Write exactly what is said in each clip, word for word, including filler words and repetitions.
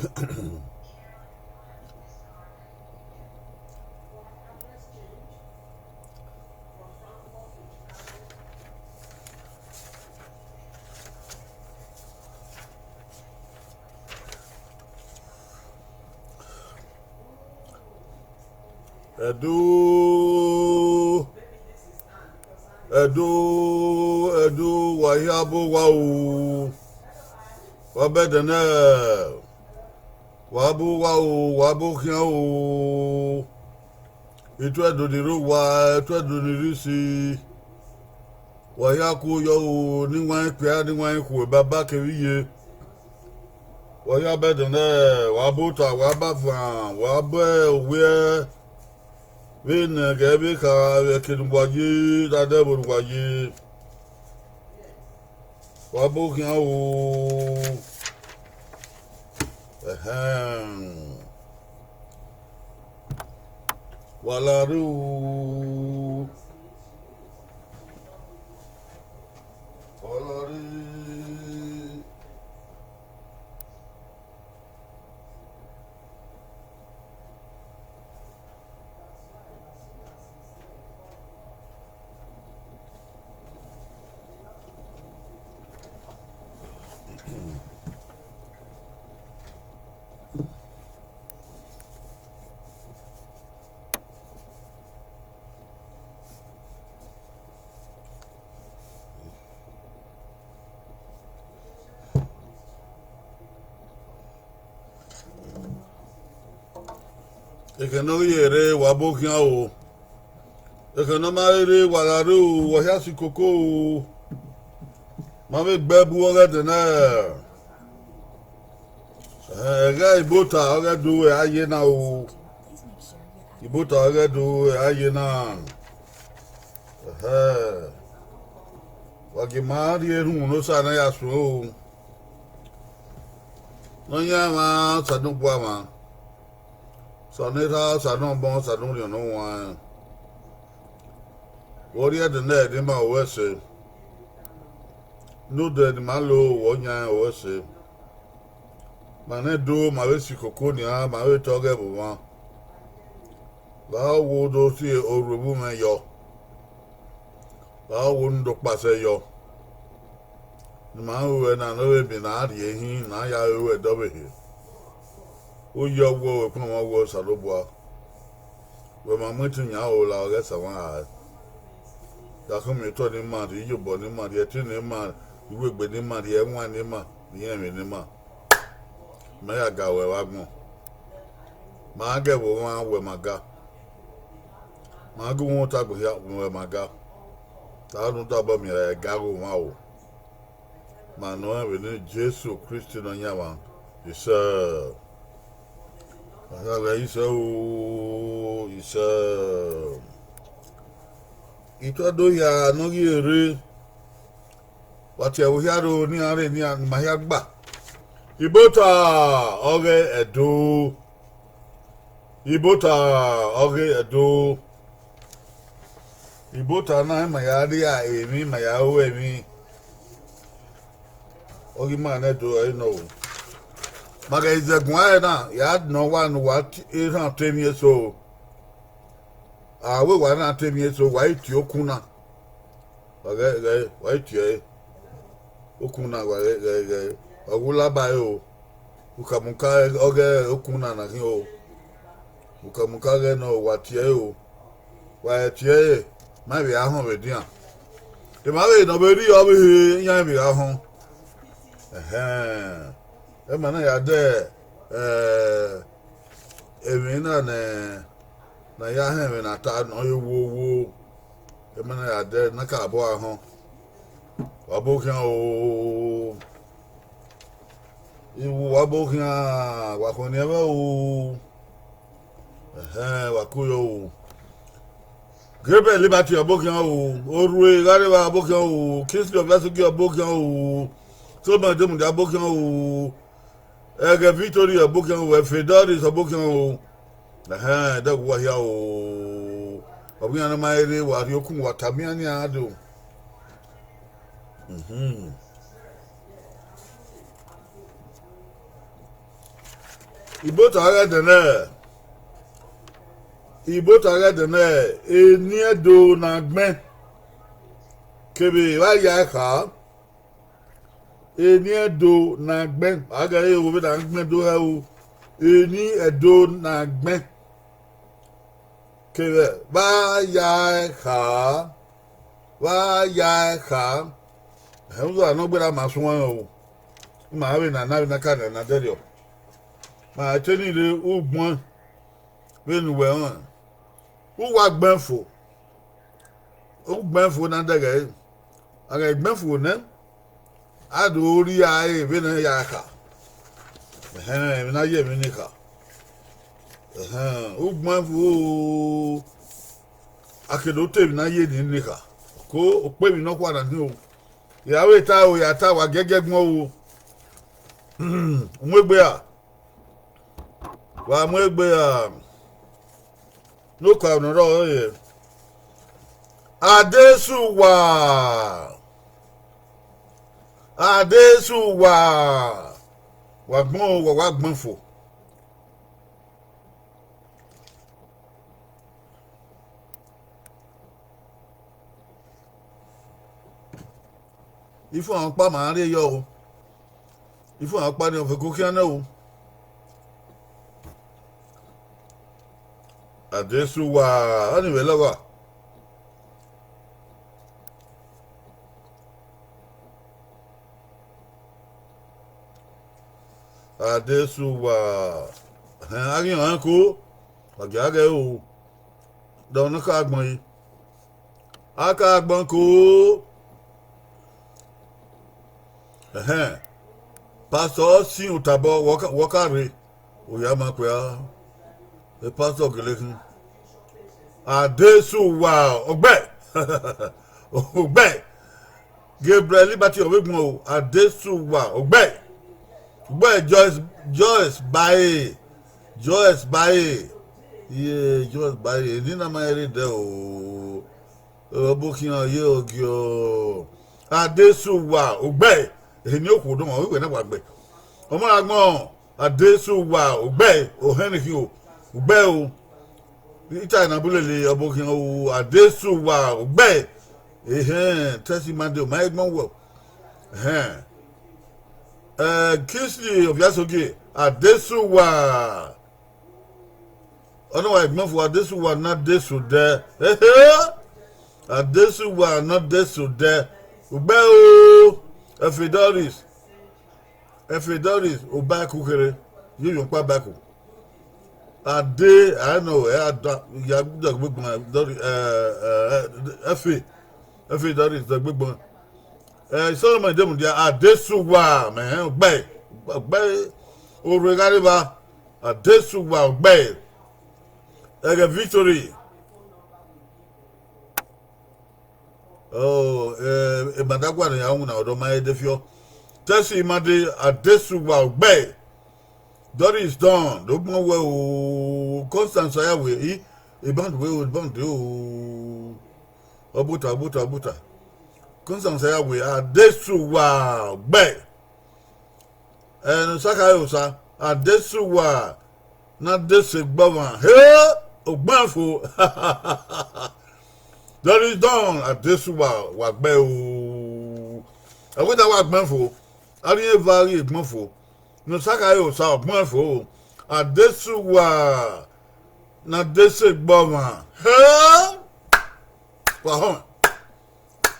Ẹdo, Ẹdo, Ẹdo, wa hia bu owa o, wa bẹdẹ nẹ, wa bu owa o, wa bu okhian o, ituẹ Ẹdo ni rre owa, ituẹ Ẹdo ni rre isi, wa hia ku yọ o, ne I wan ikpia, ne I wan ikhuo, baba kevbe iye. Wa hia bẹdẹ nẹ, wa bu ota, wa bu avan, wa bu owiẹ, vbe nẹghẹ vbe kha vbe ẹke ne uwa ye, da dẹ ẹvbo ne uwa ye. Wa bu okhian o. Ẹhẹn. Wa la rre o. Wa la rre. Ekhẹ ne ọ ghi rre, wa bu okhian o. Ekhẹ ne ọ ma rre, wa la rre o, wa hia si koko o. Ma vbe gbe ẹbu ọghẹdẹ nẹ. Ẹghẹ Ibota ọghẹ do ẹ a ye na o. Ibota ọghẹ do ẹ a ye na. Ẹhẹ. Wa gie ma rhie erhunmwu ne Osa na ya suẹn o. Nọyaẹnmwa, Osanobua mwa. Osa ne erha, Osa ne ọmọ, Osa ne orhiọn ne ọ huanrẹn. Vbe ọ rhie ẹdẹ nẹ ne ima ru ẹse, ne odẹ ne ima lo vbe ọ yan rẹn ru ẹse. Ma nẹ do, ma vbe si koko nian, ma vbe tọ ọghẹ vbe omwa. Vbe a wo do si oruevbu mwẹ yọ, vbe a wo ne u do kpasẹ yọ. Ne ima ru ẹna ne ọ vbe miẹn ne a rhie ehin ne a ya ru ẹdẹ ọvbehe. Uyi ọ wuẹ, wẹ kpọnmwẹ ọ wuẹ, Osanobua. Wẹ ma mu etin yan ro la ọghe ẹsaẹmwa rae. Ya khama otọ ne ima, rhie iyobọ ne ima, rhie ẹtin ne ima, rhie iwegbe ne ima, rhie ẹwaẹn ne ima, rhie ẹmwẹ ne ima. Mẹ ya ga ruẹ vbe agbọn. Ma ghẹ vbe omwa, wẹ ma ga. Ma gu mwẹ ota gbe hia, wẹ ma ga. Ta rhunmwuda obọ miẹn ẹga ghe omwa o. Ma nọ rẹn vbe eni Jesu Kristi Nọyaẹnmwa. Isẹ. Ọghe isẹ o, isẹ. Ituẹ do hia ne ọ ghi rre. Wa tie ẹvbo hia ro, ne iran rre, ne iran, ne ima hia gba. Ibota ọghe Ẹdo. Ibota ọghe Ẹdo. Ibota na, ima ya rria emwi, ima ya ru emwi. Ọ ghi ma nẹ do ẹre nọ o. Ma ghẹ zẹ guan ẹre na, ya nọ wa ne uwa ti-, erhan te emwi eso. A wẹ wa na te emwi eso, wa i tie okun na. Wa ghẹ, ghẹ, wa i tie ẹre. Okun na wa ghẹ, ghẹ, ghẹ. Wa wu laba ẹre o. Ukamuka ọghe okun na na khin o. Ukamuka ghẹ nọ, wa tie ẹre o. Wa ghẹ tie ẹre, ma vbe a họn vbe edian. Emwa vbe ne ọ vbe rri ọvbehe iran vbe gha họn. Ẹhẹn. Ẹmwẹ na ya dẹ, eh, emwi na nẹ, ne a ya họn ẹmwẹ ne a ta nọ ye wo wo. Ẹmwẹ na ya dẹ ne a ka bọ a họn. Wa bu okhian o. Iwu wa bu okhian, wa khọn eni ẹmwẹ o. Ẹhẹn, wa ku yo o. Gabriel Liberty ọ bu okhian o. Orhue Gharevba ọ bu okhian o. Kingsley Ọviasoghi ọ bu okhian o. Solomon Demudia ọ bu okhian o. Ẹghẹ Victory ọ bu okhian o. Ẹfe Doris ọ bu okhian o. Ẹhẹn, ẹdẹghe uwa hia o. Ọ vbe iran ne ma rre, wa rhie okun, wa tama iran nian do. Mhm. Iboto aghẹ dẹnẹ, iboto aghẹ dẹnẹ, eni Ẹdo ne a gbẹn kevbe vbe a ya ẹre kha, eni Ẹdo ne a gbẹn, a gha re vbe ne a gbẹn do hẹ o, eni Ẹdo ne a gbẹn kevbe vbe a ya ẹre kha, vbe a ya ẹre kha. Ẹhẹn, uzo a nọ gberra ma suẹn o, ima vbe na na vbe na ka na na dẹrriọ, ma te ni rre ugbẹn vbene uwẹ rẹn, u wa gbẹn fo, u gbẹn fo ne a dẹghẹ ẹre, a ghẹ gbẹn fo nẹ, a do rhie ẹre vbene a ya kha, ẹhẹn, emwi ne a ye emwi ni kha, ẹhẹn, u gbẹn fo, a ke do te emwi ne a ye ni ni kha, ko okpemwi nọkhua na ni o, ya vbe ta o, ya ta, wa giẹgiẹ gbọn o, u mu egbe ra? Wa mu egbe ra? Ne okaro ne ọ rrọọ ẹre, Adesuwa, Adesuwa, wa gbọn o, wa wa gbọn fo. Ifuan ọkpa ma rrie yọ o, ifuan ọkpa ni ọ fẹko khian nẹ o. Adesuwa, ọnii vbe lọghọ. Adesuwa, ẹhẹn, a ghi rẹn ko, wa gia ghẹ ro, dọmwẹ ne ọ ka gbọn yi, a ka gbọn ko, ẹhẹn, pastor ọ sin otabọ, wẹ ọ ka rre, oya ma kue a, pastor gele khin. Adesuwa, ogbẹ, ogbẹ. Gabriel Liberty, ọ vbe gbọn o, Adesuwa, ogbẹ, ogbẹ. Joyce, Joyce Bae, Joyce Bae, ye Joyce Bae, eni na ma rẹn rre dẹ o, ọbokhian ye ọgiọ, Adesuwa, ogbẹ, eni okhuo dọmọ, iwẹ na wa gbẹ, ọ ma ra gbọn. Adesuwa, ogbẹ, ohẹn ne khin o, ugbẹ o. Ita na bu lele ọbokhian o, Adesuwa, ugbẹ. Ehẹn, Tessie Imade, ọ ma he gbọn wẹ o. Ehẹn. Eh, Kingsley Oviasogie, Adesuwa. Ọ na wa gbọn fo, Adesuwa ne Adeso dẹ. Ehe! Adesuwa ne Adeso dẹ. Ugbẹ o, Efe Doris. Efe Doris, Obaku kherhe, ye Oyanọkpa Baku. Ade, a nọ, ẹ a da, ya dọgbe gbọn, Doris, eh, eh, Efe, Efe Doris dọgbe gbọn. Eh, Solomon Demudia, Adesuwa, mẹ hẹn, ugbẹ, ugbẹ, orhu gha rre evba, Adesuwa, ugbẹ, ẹghẹ Victory. Oh, eh, Emadagua ne ya winna ọdọ ma he de fiọ. Tessie Imade, Adesuwa, ugbẹ. Doris Don, do gbọn wẹ o, Constance Ayawe, i, Ibandwe o, Ibandwe o. Ọbuta, ọbuta, ọbuta. Constance Ayawe, Adesuwa, ugbẹ. Ẹn, Saka Osa, Adesuwa, ne Adese gbe ọmwa. He, ogbẹn fo. Doris Don, Adesuwa, wa gbe o. Ẹvbo da wa gbẹn fo. A rhie eva ghi gbẹn fo. Ne Saka Osa, ogbẹn fo. Adesuwa, ne Adese gbe ọmwa. He, wa họn.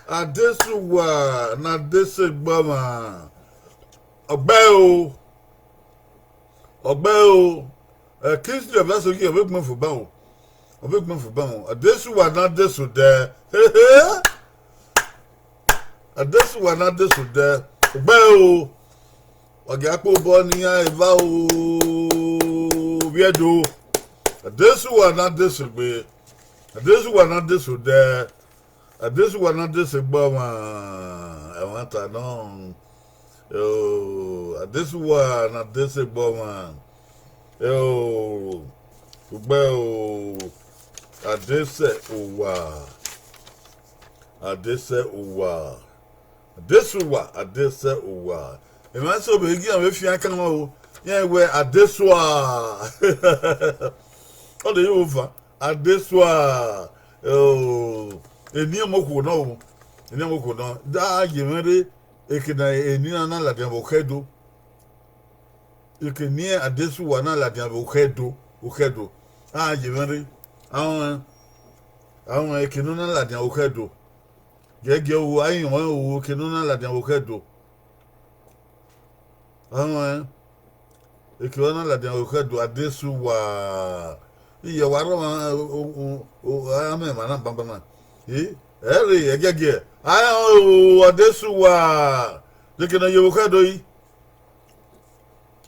Adesuwa, ne Adese gbe ọmwa. Ọgbẹe o. Ọgbẹe o. Eh, Kingsley Oviasogie, ọ vbe gbẹn fo ban o. Ọ vbe gbẹn fo ban o. Adesuwa ne Adese odẹ. Hehe. Adesuwa ne Adese odẹ. Ọgbẹe o. Wa gia kpe obọ ne iran eva o. Vbe Ẹdo. Adesuwa ne Adese gbe. Adesuwa ne Adese odẹ. Adesuwa ne Adese gbe ọmwa, ẹmwata nọ. Eo, Adesuwa ne Adese gbe ọmwa. Eo, ugbẹe o, Adese uwa. Adese uwa. Adesuwa, Adese uwa. Emwa eso vbe gi iran vbe fian kan o. Iran wẹ Adesua. Ọ de ye ova, Adesua. Eni ọmọ okhuo nọ o, eni ọmọ okhuo nọ, da ye mwẹ rre, eke ne eni na na ladian vbe okhẹdo. Eke ne Adesua na ladian vbe okhẹdo, okhẹdo. A ye mwẹ rre, a rẹn, a rẹn eke ne ọ na ladian vbe okhẹdo. Giẹgiẹ o, a rẹn o, eke ne ọ na ladian vbe okhẹdo. A rẹn, eke ne ọ na ladian vbe okhẹdo, Adesua. Iye wa rọ amẹ emwa na banbanna. Ẹ rre ẹgiẹgiẹ, a rẹn o, Adesua. Eke ne ọ ye vbe okhẹdo yi.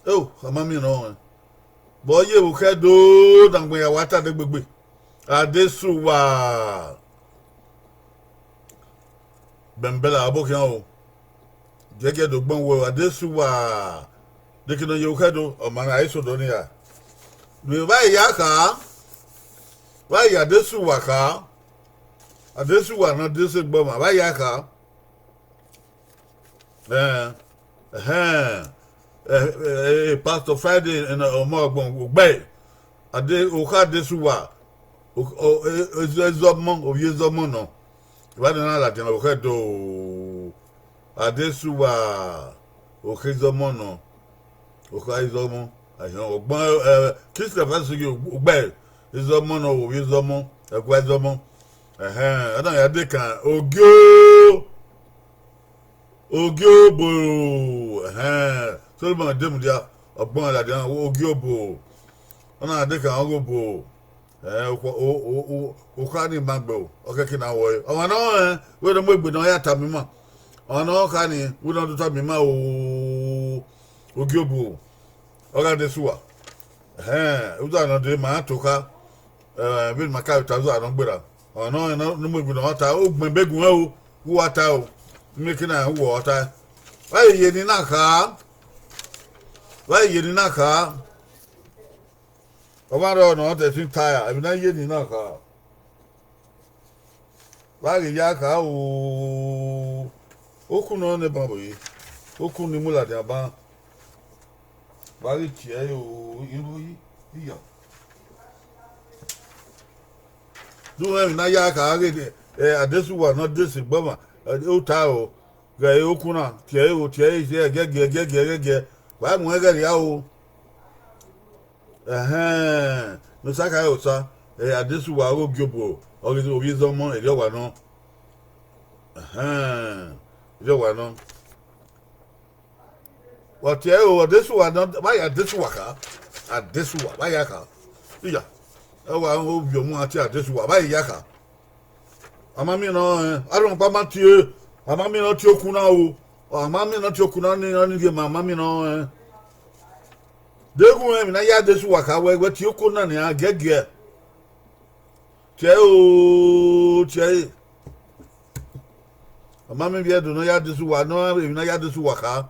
O, a ma miẹn nọ rẹn. Vbe ọ ye vbe okhẹdo na, agbọn ya wa ta degbegbe. Adesua. Bẹnbẹn la ọbokhian o. Giẹgiẹ do gbọn wẹ Adesua. Eke ne ọ ye vbe okhẹdo, ọ ma na eso dọ ni ra. Vbe evba ya kha, vba ya Adesua kha. Adesua ne Adesegbe ọmwa, vba ya kha. Ẹhẹn, ẹhẹn, Pastor Friday, ọmọ ọgbọn, ugbẹe, Ade, okha Adesua, Ezọmọ, ovbi Ezọmọ nọ, evba ne na ladian vbe okhẹdo, Adesua, okha Ezọmọ nọ, okha Ezọmọ, ọgbọn, Christian Fasigi, ugbẹe, Ezọmọ nọ, ovbi Ezọmọ, ẹgua Ezọmọ, ẹhẹn, ọ na ya dekan, Ogio. Ogiobo, ẹhẹn, Solomọn de mudia, ọgbọn ladian, Ogiobo, ọ na dekan Ogiobo, okha ni ma gbe o, ọ kẹke na wọe, ọmwa ne ọ rẹn, wẹ ne ọ mu egbe ne ọ ya tama ima, ọmwa ne ọ kha ni, wẹ ne ọ do tama ima o, Ogiobo, ọ gha Adesua. Ẹhẹn, uza nọ dee, ma to kha, vbene ima ka ta uza nọ gberra, ọmwa ne ọ rẹn ne ọ mu egbe ne ọ ta, ugbẹn be gun ẹn o, vbe uwa ta o, miẹn eke na rẹn uwẹ ọ ta. Vbe a ye eni na kha, vbe a ye eni na kha, ọmwa rrọọ ne ọ tẹtin ta ra, emwi ne a ye eni na kha. Vbe a ghi ya kha o, okhu ne ọ nọ ebanbọ ye, okhu ni mu ladian ban, vbe a ghi tie ẹre o, irhu yi, iya. De uwẹ emwi ne a ya kha ghe, Adesua ne Adesegbe ọmwa, ota o, ghẹ okhu na, tie ẹre o, tie ẹre ẹgiẹgiẹ, ẹgiẹgiẹ, ẹgiẹgiẹ, wa mu ẹghẹ rria o. Ẹhẹn, ne Osa khare Osa, Adesua ọghe Ogiobo, ọ ghi ovbi Ezọmọ, erriọ wa nọ. Ẹhẹn, erriọ wa nọ. Wa tie ẹre o, Adesua nọ, vbe a ya Adesua kha, Adesua, vbe a ya kha. Iya, ẹ wa ovbi ọmọ a tie Adesua, vbe a ya kha. A ma miẹn ne ọ rẹn, a rhọkpa ma tie, a ma miẹn ne ọ tie okhu na o, a ma miẹn ne ọ tie okhu na ni, ọ ni rhie ma, a ma miẹn ne ọ rẹn. Deghẹ u rẹn emwi ne a ya Adesua kha wẹ, wẹ tie okhu na nian giẹgiẹ. Tie ẹre o, tie ẹre. A ma miẹn ivbi Ẹdo ne ọ ya Adesua, ne ọ rẹn emwi ne a ya Adesua kha.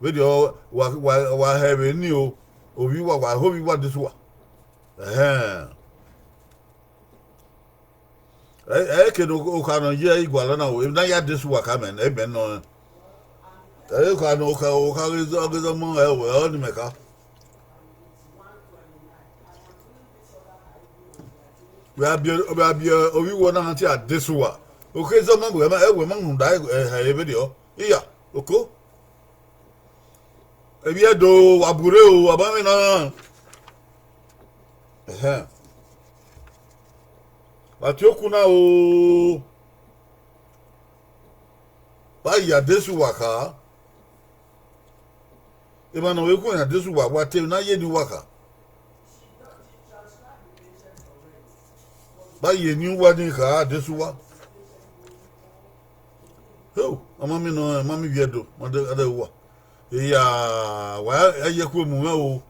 Vberriọ, wa, wa, wa hẹ vbe ni o, ovbi uwa, wa ho ovbi uwa Adesua. Ẹhẹn. Ẹ, ẹ ke ne okha nọ ye igualọ na o, emwi ne a ya Adesua kha mẹ, ẹ mẹ nọ rẹn. Ẹ okha nọ, okha, okha ghe zọ, ghe zọ mọ ẹ, ọ ni mẹ kha. Wẹ a biẹ, wẹ a biẹ ovbi uwẹ na tie Adesua. Okhe zọ mọ wẹ ma, ẹ wẹ ma rhunmwuda ẹ, ẹ, vberriọ. Iya, oko. Ivbi Ẹdo, wa burre o, wa banmwẹ na. Ẹhẹn. Wa tie okhu na o. Vbe a ya Adesua kha. Emwa ne ọ vbe khuẹn Adesua, wa te emwi ne a ye eni uwa kha. Vbe a ye eni uwa ni kha Adesua. Ho, a ma miẹn nọ, a ma miẹn ivbi Ẹdo, ma de, a de uwa. Iya, wa ẹ ye ku emu mwẹ o.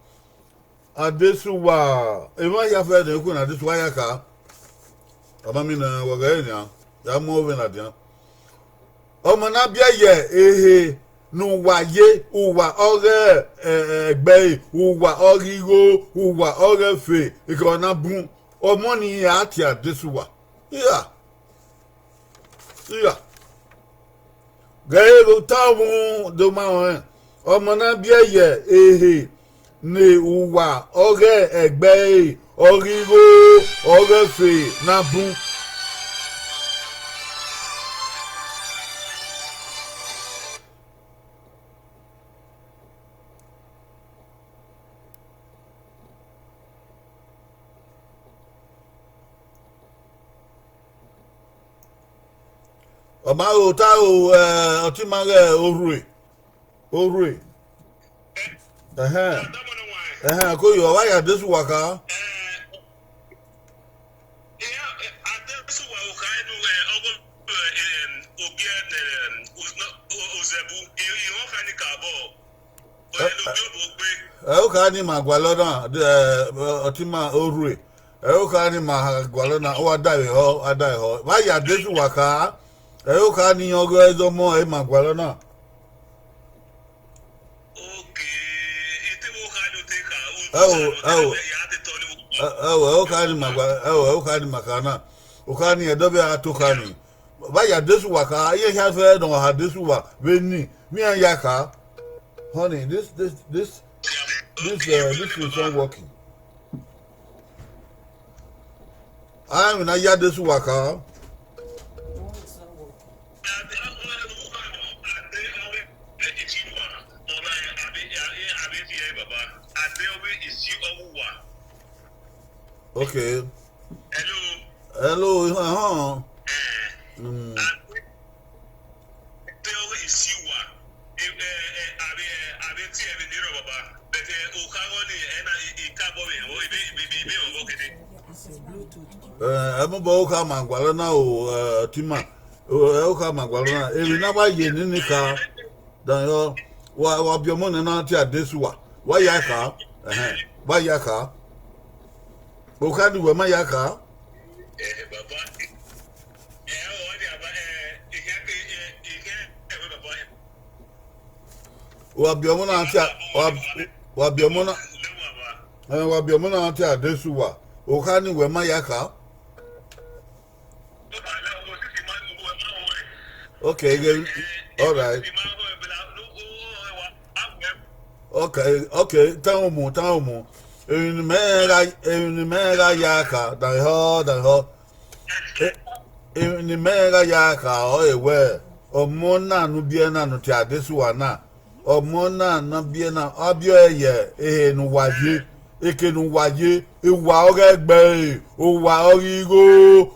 Adesua, emwa ya fẹ ne khuẹn Adesua ya kha. A ma miẹn nọ, wa ghẹ nian, ya mu ọvbehe ladian. Ọmọ ne a biẹ ye ehe ne uwa ye, uwa ọghe, ẹ, ẹ, ẹgbẹe, uwa ọghe igho, uwa ọghe ẹfe, ekhọe na bun, ọmọ ni a tie Adesua. Iya. Iya. Ghẹ ota vbun do ma rẹn. Ọmọ na biẹ ye ehe ne uwa ọghe ẹgbẹe, ọghe igho, ọghe ẹfe na bun. Ọ ma ro ta ro, eh, ọtẹn ima ghe orhue. Orhue. Ẹhẹn. Ẹhẹn, ko yo, ọ wa ya Adesuwa kha. Ẹ, okha ni ima gualọ na, eh, ọtẹn ima orhue. Ẹ, okha ni ima gualọ na, ọ wa da vbe họ, a da vbe họ. Vba ya Adesuwa kha. Ẹ, okha ni irẹn ọghe ẹzọmọ, ẹ, ima gualọ na. Ẹ o, ẹ o, ẹ, ẹ o, ẹ okha ni ima gua, ẹ o, ẹ okha ni ima kha na. Okha ni ẹdẹ ọ vbe a to kha ni. Vba ya Adesuwa kha, iye hia fẹ nọ ha Adesuwa vbe ni, vbe iran ya kha. Honey, this, this, this, this, uh, this is not working. A emwi na ya Adesuwa kha. Okay. Hello, hàn, hàn. Mm. Eh, ẹ mobọ okha ima gualọ na o, eh, ọtẹn ima. Eh, okha ima gualọ na. Emwi na wa ye nene kha. Dan yọ, wa, wa biẹ ọmọ nẹ na tie Adesuwa. Wa ya kha. Ẹhẹn, wa ya kha. Okha ni wẹ ma ya kha. Wa biẹ ọmọ na tie, wa, wa biẹ ọmọ na, eh, wa biẹ ọmọ na tie Adesuwa. Okha ni wẹ ma ya kha. Okay, then, all right. Okay, okay, tan umu, tan umu. Emwi ne imẹ gha, emwi ne imẹ gha ya kha, dan họ, dan họ. Eh, emwi ne imẹ gha ya kha, ọ re wẹ, ọmọ na ne u biẹ na ne u tie Adesuwa na, ọmọ na ne ọ biẹ na, ọ biẹ ọe ye ehe ne uwa ye, eke ne uwa ye, uwa ọghe ẹgbẹe, uwa ọghe igho,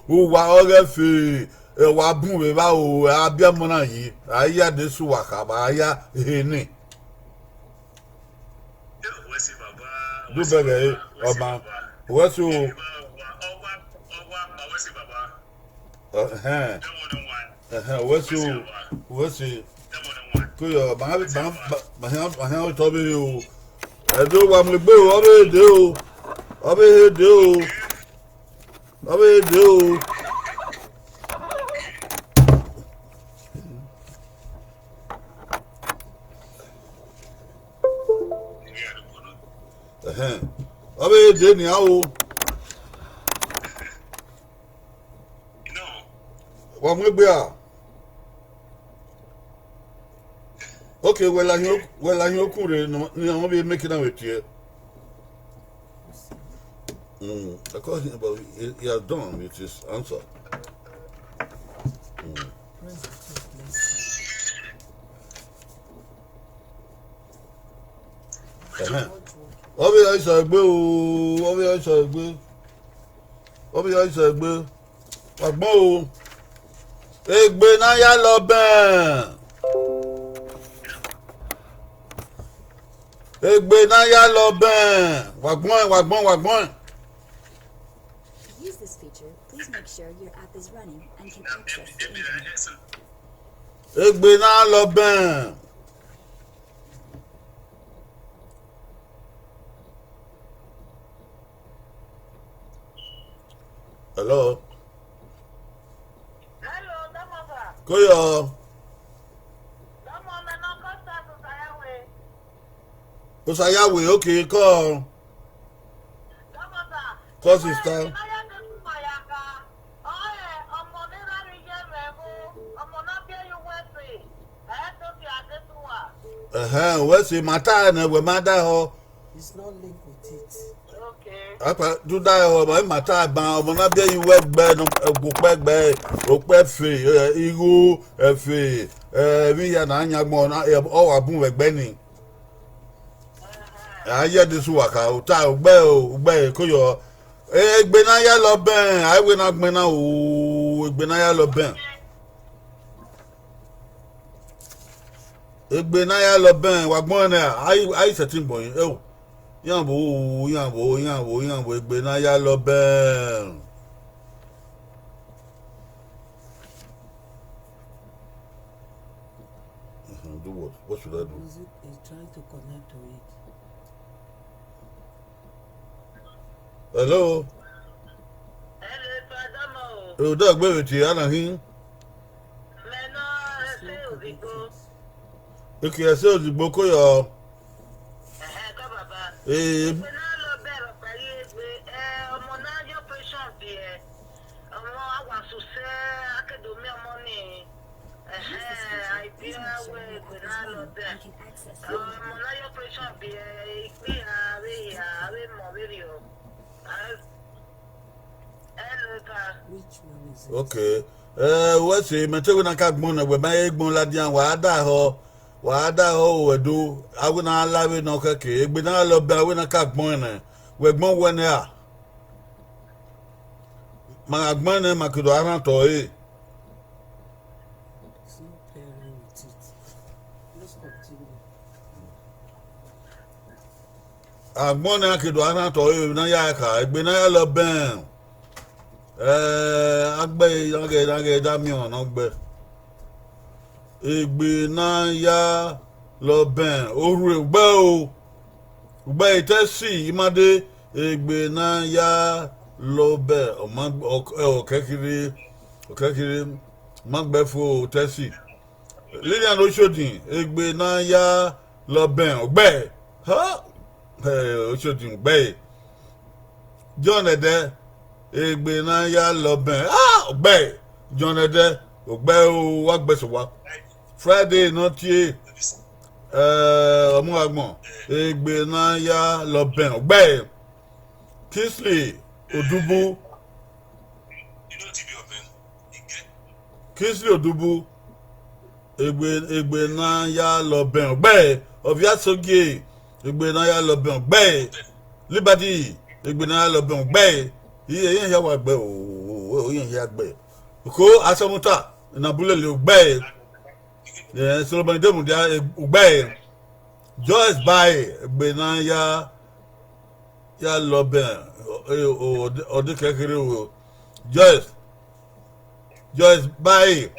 uwa ọghe ẹfe, ẹ wa bun vbe evba o, a biẹ ọmọ na yi, a ya Adesuwa kha, a ya ehe nẹ. Du bẹghe ẹre, ọma, wẹ so. Ẹhẹn. Ẹhẹn, wẹ so, wẹ so. Ko yọ, ma, ma, ma, ma, ma, ma, ma, otọ vbe o. Ẹdo wa mu egbe o, ọ vbe de o. Ọ vbe de o. Ọ vbe de o. Ẹhẹn. Ọ vbe de nian o. Wa mu egbe a? Okay, wẹ la hin, wẹ la hin okun rre, ne ọ vbe make na vbe tie. Mm, I called him, but he, he has done with his answer. Mm. Ẹhẹn. Ọ vbe ya isa egbe o, ọ vbe ya isa egbe. Ọ vbe ya isa egbe. Wa gbọn o. Egbe na ya lọ bẹn. Egbe na ya lọ bẹn. Wa gbọn, wa gbọn, wa gbọn. To use this feature, please make sure your app is running and can access the internet. Egbe na lọ bẹn. Hello. Hello, Dọmọsa. Koyo. Dọmọ, mẹ nọ Kọstas Osayawe. Osayawe, okay, call. Dọmọsa. Call sister. Ẹ, ẹ, ẹ, ọmọ ne erha rre iye mwẹ ẹvbo, ọmọ ne ọ biẹ ye uwẹ ẹfe, ẹ i do tie Adesuwa. Ẹhẹn, wẹ sẹ, ma ta nẹ, wẹ ma da họ. It's not linked with it. Okay. Apa, do da họ, ma ma ta ban, ọmọ na biẹ yi wẹ gbe, no, okpẹ gbe, okpẹ fe, eh, igho, efe, eh, emwi hia na yan gbọn, na, eh, ọ wa bun vbe ẹgbẹ ni. A ye de su wa ka, ota, ugbẹ o, ugbẹ ko yọ. Egbe na ya lọ bẹn, a wẹ na gbẹn na o, egbe na ya lọ bẹn. Egbe na ya lọ bẹn, wa gbọn nẹ, a, a i sẹtin gbọn, ẹ o. Iran vbo, iran vbo, iran vbo, iran vbo, egbe na ya lọ bẹn. Mhm, do what? What should I do? Is it, he's trying to connect to it. Hello? Hello, Father Mo. Ẹ o da gbe vbe tie ana hin. Mẹ nọ ẹse ozigbo. Eke ẹse ozigbo ko yọ. Ẹhẹ, kọ baba. Ee. Egbe na lọ bẹrẹ ọkpa ye egbe, ẹ, ọmọ na ye operation biẹ. Ọmọ a wa suse, a ke do miẹn ọmọ ni. Ẹhẹ, idea wẹ egbe na lọ bẹrẹ. Ọmọ na ye operation biẹ, ikpia vbe hia, avbe emọ vberriọ. Hello, sir. Which one is it? Okay. Eh, wẹ sẹ, mẹ te wẹ na ka gbọn nẹ, wẹ ma he gbọn ladian, wa da họ, wa da họ, wẹ do, a wẹ na la vbe nọ kẹkẹ, egbe na lọ bẹn, a wẹ na ka gbọn nẹ, wẹ gbọn wẹ nẹ a? Ma gha gbọn nẹ, ma ke do a rhan otọ ẹre. It's not pairing with it. Let's continue. Agbọn ne a ke do a rhan otọ ẹre ne a ya kha, egbe ne a ya lọ bẹn, eh, a gbe iran ghẹ, iran ghẹ da miẹn ọmwa ne ọ gbe. Egbe ne a ya lọ bẹn, orhue, ugbẹe o, ugbẹe, Tẹsi, ima de, egbe ne a ya lọ bẹn, ọ ma, ọ, ọ kẹ kherhe, ọ kẹ kherhe, ma gbe fo Tẹsi. Lilian Oshodin, egbe ne a ya lọ bẹn, ọ gbe. Ha! Eh, Oshodin, ọ gbe. John Ẹdẹ, egbe ne a ya lọ bẹn, ah, ọ gbe. John Ẹdẹ, ọ gbe o, wa gbe sẹ owa. Friday ne ọ tie, eh, ọmọ agbọn, egbe ne a ya lọ bẹn, ọ gbe. Kingsley Odubu, Kingsley Odubu, egbe, egbe ne a ya lọ bẹn, ọ gbe. Ọviasogie, egbe ne a ya lọ bẹn, ọ gbe. Liberty, egbe ne a ya lọ bẹn, ọ gbe. Iye, iye hia wa gbe o, iye hia gbe. Ko Asọmuta, ne a bu lele, ọ gbe. Eh, Solomon Idemudia, ọ gbe. Joyce Bae, egbe ne a ya, ya lọ bẹn, eh, ọ, ọ, ọ de kẹ kherhe o. Joyce, Joyce Bae,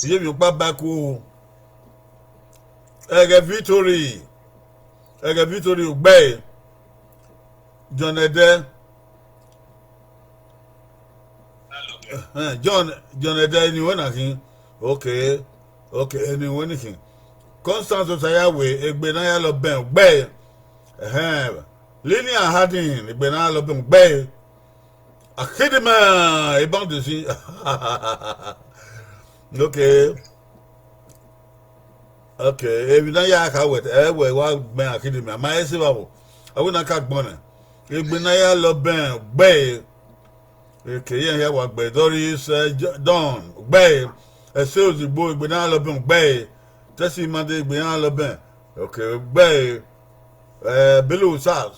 iye emwi ọkpa ba ku. Ẹghẹ Victory, ẹghẹ Victory, ọ gbe. John Ẹdẹ. Eh, John, John Ẹdẹ, eni wẹ na khin. Okay, okay, eni wẹ ni khin. Constance Osayawe, egbe ne a ya lọ bẹn, ọ gbe. Ẹhẹn. Lilian Harding, egbe ne a ya lọ bẹn, ọ gbe. Akhidimẹ, Iban Desi. Okay. Okay, emwi ne a ya kha wẹ, ẹ wẹ wa gbẹn Akhidimẹ, a ma he sẹ evba vbo. A wẹ ne a ka gbọn nẹ. Egbe ne a ya lọ bẹn, ọ gbe. Eke iran hia wa gbe, Doris, eh, Jo-, Don, ọ gbe. Ẹse Ozigbo, egbe ne a ya lọ bẹn, ọ gbe. Tẹsi Made, egbe ne a ya lọ bẹn. Okay, ọ gbe. Eh, Bello South,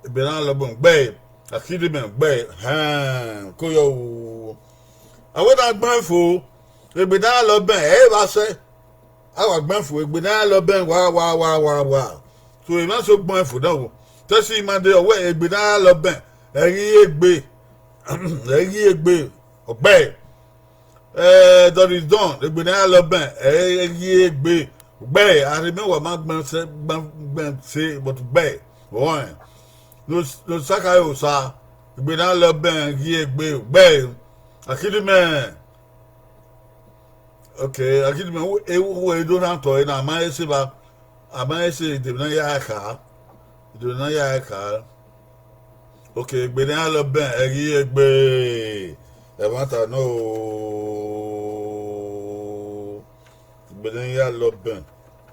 egbe ne a ya lọ bẹn, ọ gbe. Akhidimẹ, ọ gbe. Hẹn, ko yọ o. A wẹ ne a gbẹn fo, egbe ne a ya lọ bẹn, ẹ i vba sẹ. A wa gbẹn fo, egbe ne a ya lọ bẹn, wa, wa, wa, wa, wa. So, emwa so gbẹn fo na wo. Tẹsi Made, ọ wẹ egbe ne a ya lọ bẹn, ẹ i ghi egbe, ẹ i ghi egbe, ọ gbe. Eh, Doris Don, egbe ne a ya lọ bẹn, ẹ i ghi egbe, ọ gbe. Arhimẹ wa ma gbẹn sẹ, gbẹn, gbẹn sẹ, but ọ gbe. Ọẹn. No, no saka osa, egbe ne a ya lọ bẹn, ẹ i ghi egbe, ọ gbe. Akhidimẹ. Okay, Akhidimẹ, u, e, u, e do na tọ, e na ma he sẹ evba, a ma he sẹ, de emwi ne a ya kha, de emwi ne a ya kha. Okay, egbe ne a ya lọ bẹn, ẹ i ghi egbe, ẹmwata nọ o, egbe ne a ya lọ bẹn.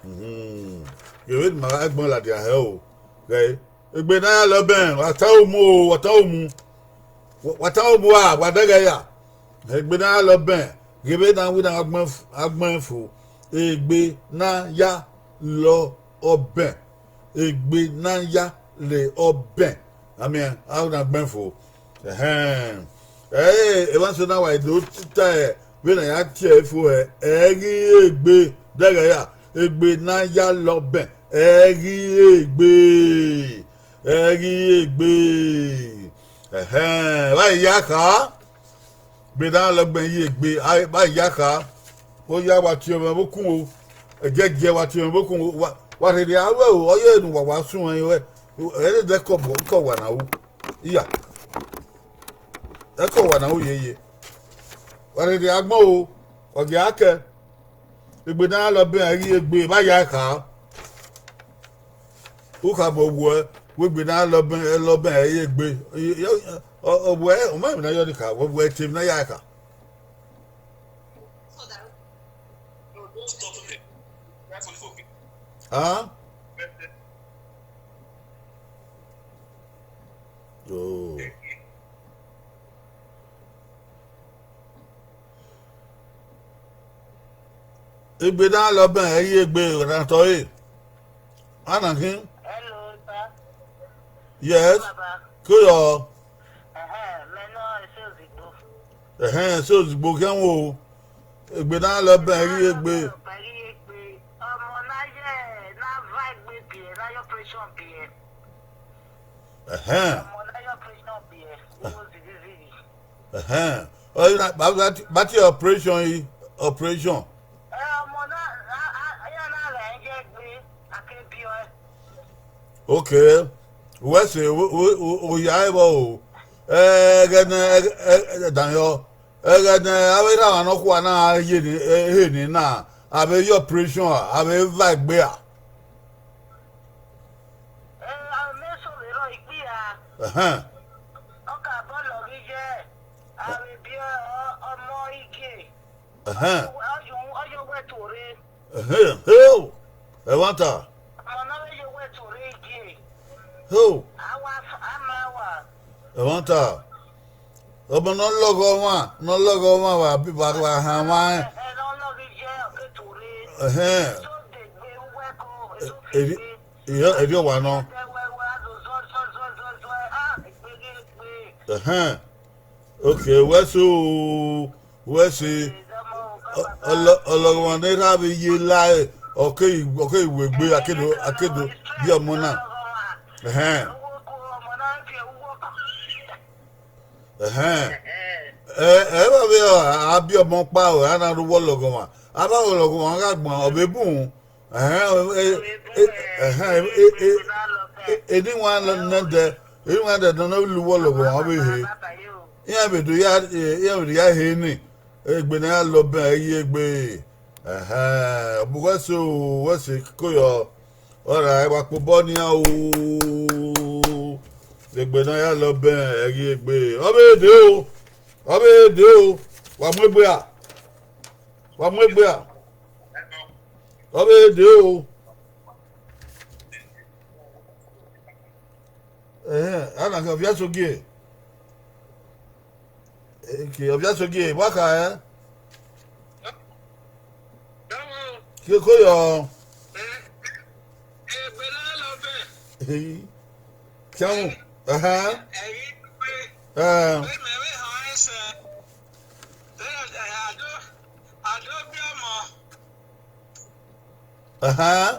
Ghe vbene ima gha gbẹn ladian hẹ o, ghẹ egbe ne a ya lẹ ọbẹn, wa ta umu o, wa ta umu, wa ta umu a, wa dẹghẹ ya. Egbe ne a ya lẹ ọbẹn, ghe vbene a winna gha gbẹn fo, egbe ne a ya lẹ ọbẹn, egbe ne a ya lẹ ọbẹn, a miẹn a winna gbẹn fo. Ẹhẹn, ẹ, emwa eso na wa do ta vbene a ya tie ẹre fo hẹ, ẹ ghi egbe, dẹghẹ ya, egbe ne a ya lẹ ọbẹn, ẹ ghi egbe, ẹ ghi egbe. Ẹhẹn, vbe a ya kha, egbe ne a lẹ ọbẹn ye egbe, vbe a ya kha, oya wa tie mwẹ vbe okun o, ẹjẹjẹ wa tie mwẹ vbe okun o, wa rherhe aro ẹre ne uwa wa suẹn ẹre, ẹre dẹ kọ wa na ru, iya, ẹkọ wa na ru yeye, wa rherhe agbọn o, ọ gia kẹ, egbe ne a lẹ ọbẹn, ẹ ghi egbe, vbe a ya kha. U kha bu owẹ, wẹ egbe ne a lẹ ọbẹn, ẹ lẹ ọbẹn, ẹ i egbe, ọ wẹ, ọ ma emwi ne a yọ ni kha, wẹ wẹ te emwi ne a ya kha. Egbe ne a lẹ ọbẹn, ẹ i egbe, ra tọ ẹre, a na khin. Yes, ko yọ. Ẹhẹn, so ozugbo khian wo, egbe ne a lẹ ọbẹn, ẹ i egbe. Ẹhẹn. Ẹhẹn, ọ na ba tie operation yi, operation. Okay, wẹ sẹ, oya ẹvbo o, ẹghẹ ne, danmwehọ, ẹghẹ ne avbe erha mwa nọkhua na ye ehe ni na, a vbe ye operation a, a vbe va egbe a. Ẹhẹn. Ẹhẹn. Ẹmwata. Ẹmwata. Ọmọ ne ọ lọghọ ọmwa, ne ọ lọghọ ọmwa, wa, wa, wa han ọmwa rẹn. Ẹhẹn. Erriọ, erriọ wa nọ. Ẹhẹn. Okay, wẹ sẹ o, wẹ sẹ. Ọlọghọmwa ne erha vbe ye la ẹre, ọ keghi, ọ keghi wegbe, a ke do, a ke do biẹ ọmọ na. Ẹhẹn. Ẹhẹn. Ẹ, ẹ vbe vbe a biẹ ọmọ ọkpa, a na rre uwu ọlọghọmwa. A vbe ọlọghọmwa gha gbọn, ọ vbe bun. Ẹhẹn, eni wan nẹdẹ, eni wan nẹdẹ ne ọ lu uwu ọlọghọmwa vbe he. Iran vbe do ya, iran vbe do ya he ni, egbe ne a ya lẹ ọbẹn, ẹ i egbe. Ẹhẹn, ọ bu wẹ sẹ o, wẹ sẹ ko yọ. Ọrọre, wa kpe obọ nian o. Egbe ne a ya lẹ ọbẹn, ẹ i egbe. Ọ vbe dee o, ọ vbe dee o, wa mu egbe a, wa mu egbe a. Ọ vbe dee o. Ẹhẹn, a na khin Ọviasogie. Eke, Ọviasogie, wa kha ẹn? Ke ko yọ. Khian mu. Ẹhẹn. Ẹn. Ẹhẹn.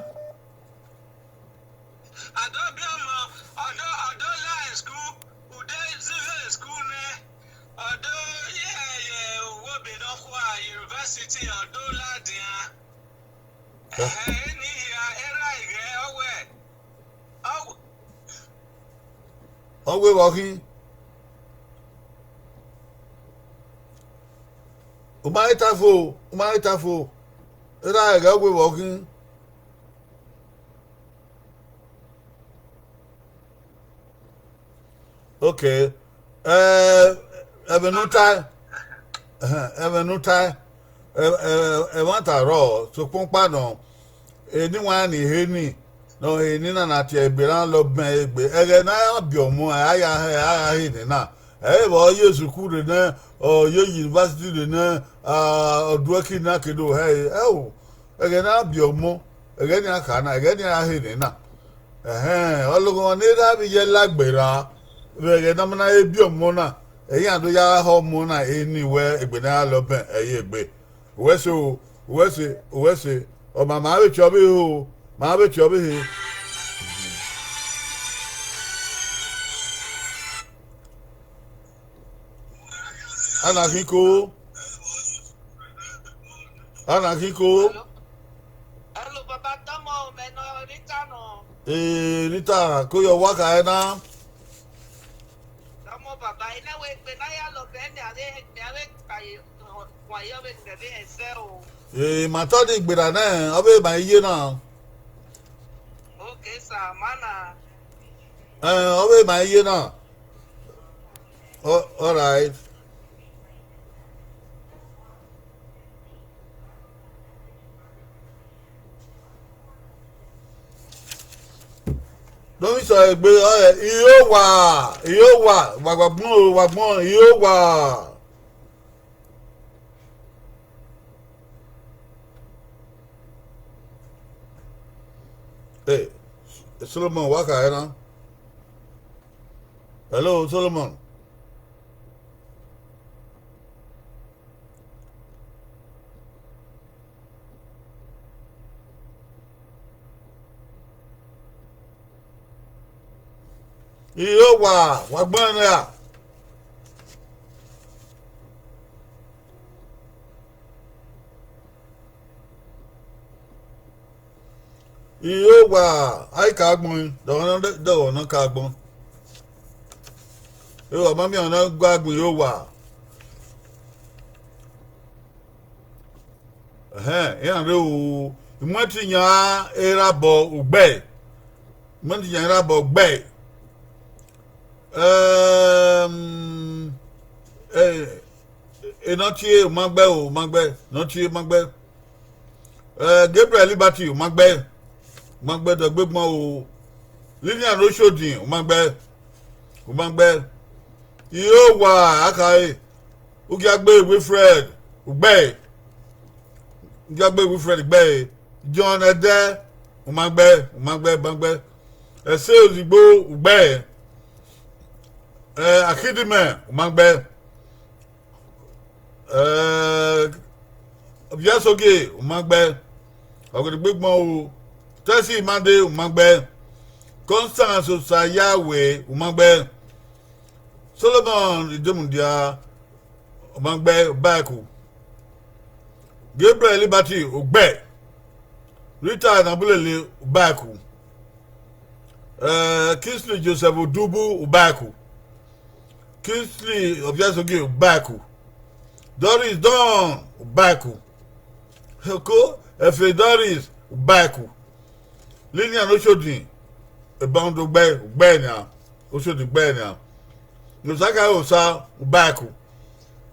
A do biẹ ọmọ, ọ do, ọ do la school, u de zighe school nẹ, ọ do ye, ye uwu ebe nọkhua, university, ọ do ladian. Ẹhẹn, eni hia, erha ighẹ ọ wẹ, ọ wẹ vbe ọ khin? U ma he ta fo, u ma he ta fo. Erha ighẹ ọ wẹ vbe ọ khin? Okay. Ẹ, ẹmwẹ ne u tae, ẹmwẹ ne u tae, ẹ, ẹ, ẹmwata rrọọ, sokpan ọkpa nọ, eni wan ni he ni, ne ọ he ni na na tie egbe na lọ bẹn egbe, ẹghẹ ne a ya biẹ ọmọ, a ya he, a ya he nena. Ẹ i vbe ọ ye sukuru rre nẹ, ọ ye university rre nẹ, ọ duẹki na ke do hẹ ẹre. Ẹo, ẹghẹ ne a biẹ ọmọ, ẹghẹ ni a kha na, ẹghẹ ni a he nena. Ẹhẹn, ọlọghọmwa ne erha vbe ye la gberra, vbe ẹghẹ ne a ma na he biẹ ọmọ na, ẹ i ya do ya hẹ ọmọ na eni wẹ egbe ne a ya lọ bẹn ẹ i ye egbe. Uwẹ se o, uwẹ se, uwẹ se, ọ ma ma vbe tie ọvbehe o, ma vbe tie ọvbehe. A na khin ko, a na khin ko. Hello, baba, tọmọ mẹ nọ, Rita nọ. Ee, Rita, ko yọ wa kha ẹna. Tọmọ baba, I na wẹ egbe ne a ya lọ bẹn ne a vbe, ne a vbe kpaye, wa yọ vbe ne ẹsẹ o. Ee, ma tọ ni gberra nẹ, ọ vbe ma iye na. Okay, sir, ma na. Ẹ, ọ vbe ma iye na. All right. Dọmisa egbe ọre, Ihowa, Ihowa, wa gba gbọn o, wa gbọn Ihowa. Hey, Solomon, wa kha ẹna. Hello, Solomon. Ihowa, wa gbẹn nẹ ra? Ihowa, a i ka agbọn, dọghọ ne, dọghọ ne ọ ka agbọn. Ihowa, ma miẹn ọna gua agbọn Ihowa. Ẹhẹn, iran rre o, imwẹtin yan erha obọ ugbẹe, imwẹtin yan erha obọ ugbẹe. Ẹm, ẹ, Enọtie, u ma gbe o, u ma gbe, Enọtie, u ma gbe. Ẹ, Gabriel Liberty, u ma gbe, u ma gbe, dọgbe gbọn o. Lilian Oshodi, u ma gbe, u ma gbe. Ihowa, a khare, Ugiagbe Wilfred, u gbe, Ugiagbe Wilfred, u gbe. John Ẹdẹ, u ma gbe, u ma gbe, u ma gbe. Ẹse Ozigbo, u gbe. Ẹ, Akhidimẹ, u ma gbe. Ẹ, Obiasogie, u ma gbe. Ọgẹdẹgbe gbọn o. Tẹsi Imade, u ma gbe. Constance Osayawe, u ma gbe. Solomon Idemudia, u ma gbe, u baẹku. Gabriel Liberty, u gbe. Rita Nabulele, u baẹku. Ẹ, Kingsley Joseph Odubu, u baẹku. Kingsley Obiasogie, u baẹku. Doris Don, u baẹku. Oko, Efe Doris, u baẹku. Lilian Oshodi, Ebando gbe, u gbe nian, Oshodi gbe nian. Osaka Osa, u baẹku.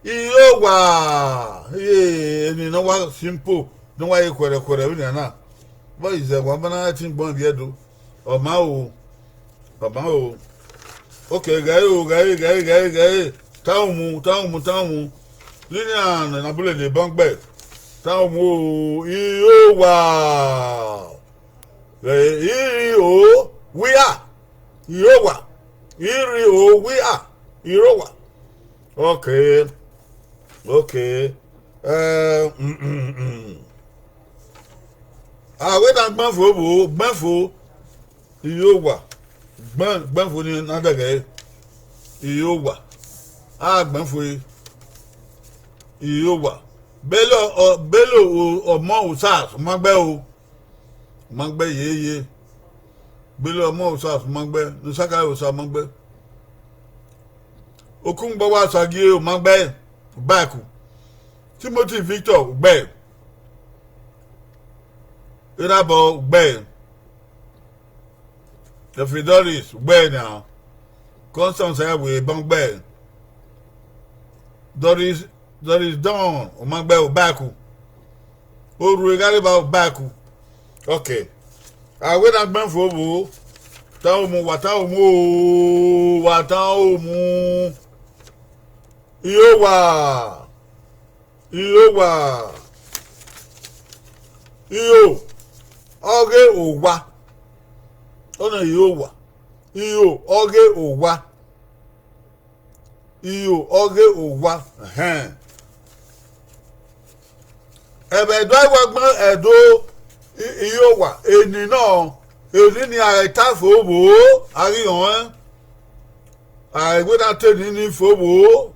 Ihowa, ee, eni ne ọ wa simple, ne ọ wa ye khuẹrhẹ khuẹrhẹ vbe nian na. Vbọ izẹ wa ma na ẹtin gbọn vbiẹ do. Ọ ma o, ọ ma o. Ok, ghẹ re o, ghẹ re, ghẹ re, ghẹ re, ghẹ re. Tanwun mu, tanwun mu, tanwun mu. Lilian Nabulele, u ma gbe. Tanwun mu o, Ihowa. Ẹ, iri o, wia. Ihowa. Iri o, wia. Ihowa. Ok. Ok. Ẹ, mm, mm, mm. A wẹ na gbẹn fo vbo, gbẹn fo. Ihowa. Gbẹn, gbẹn fo ni na dẹghe. Ihowa. A gbẹn fo. Ihowa. Bello, ọ, Bello o, ọmọ Osas, u ma gbe o. U ma gbe yeye. Bello ọmọ Osas, u ma gbe. Nusaka Osa, u ma gbe. Okunmugba wa Sagie, u ma gbe. U baẹku. Timothy Victor, u gbe. Erhabọ, u gbe. Jeffrey Doris, u gbe nian. Constance Ayawe, Ebọn, u gbe. Doris, Doris Don, u ma gbe, u baẹku. Orhue Ghareba, u baẹku. Okay. A wẹ ne a gbẹn fo vbo, ta omu, wa ta omu o, wa ta omu. Ihowa, ihowa, iho, ọghe owa, ọna ihowa, iho, ọghe owa. Iyo, ọghe owa, ẹhẹn. Ẹmwẹ do a wa gbẹn Ẹdo, i-, ihowa, eni nọ, eni ni a gha ta fo vbo, a ghi họn ẹn. A wẹ na te eni ni fo vbo,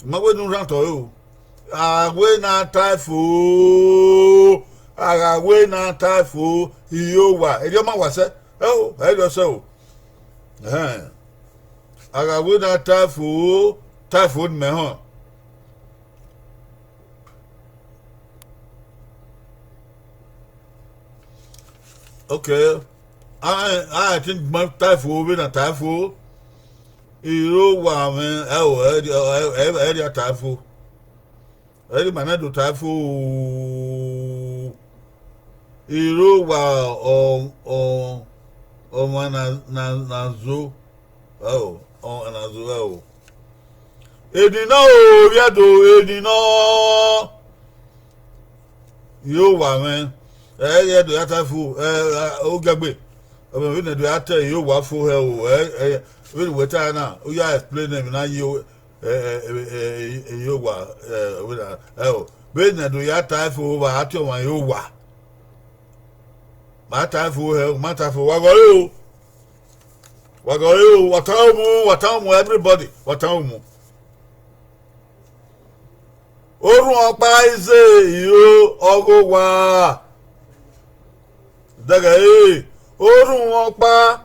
ma wẹ ne u rhan otọ ẹre o. A wẹ na ta fo, a gha wẹ na ta fo, ihowa, erriọ ma wa sẹ, ẹo, ẹrriọ sẹ o. Ẹhẹn. A gha wẹ na ta fo, ta fo ne imẹ họn. Okay. A, a, I think ma ta fo, vbe na ta fo. Ihowa mwẹ, ẹo, ẹrriọ, ẹ, ẹ, ẹrriọ ta fo. Ẹre ima na do ta fo, ihowa, ọ, ọ, ọmwa na, na, na zo, ẹo, ọmwa na zo, ẹo. Eni nọ o, vbe Ẹdo, eni nọ. Ihowa mwẹ, ẹ, vbe Ẹdo ya ta fo, ẹ, ogiagbe. Ọ vbe ne Ẹdo ya ta ihowa fo hẹ o, ẹ, ẹ, vbene uwẹ ta na, u ya explain emwi na ye, ẹ, ẹ, ẹ, ẹ, ihowa, ẹ, vbene, ẹo, vbene Ẹdo ya ta fo, vbe a tie ọmwa ihowa. Ma ta fo hẹ, ma ta fo, wa ghọre o. Wa ghọre o, wa ta omu, wa ta omu, everybody, wa ta omu. Orhuọn ọkpa ize iro ọghe owa. Dẹghẹ ẹre, orhuọn ọkpa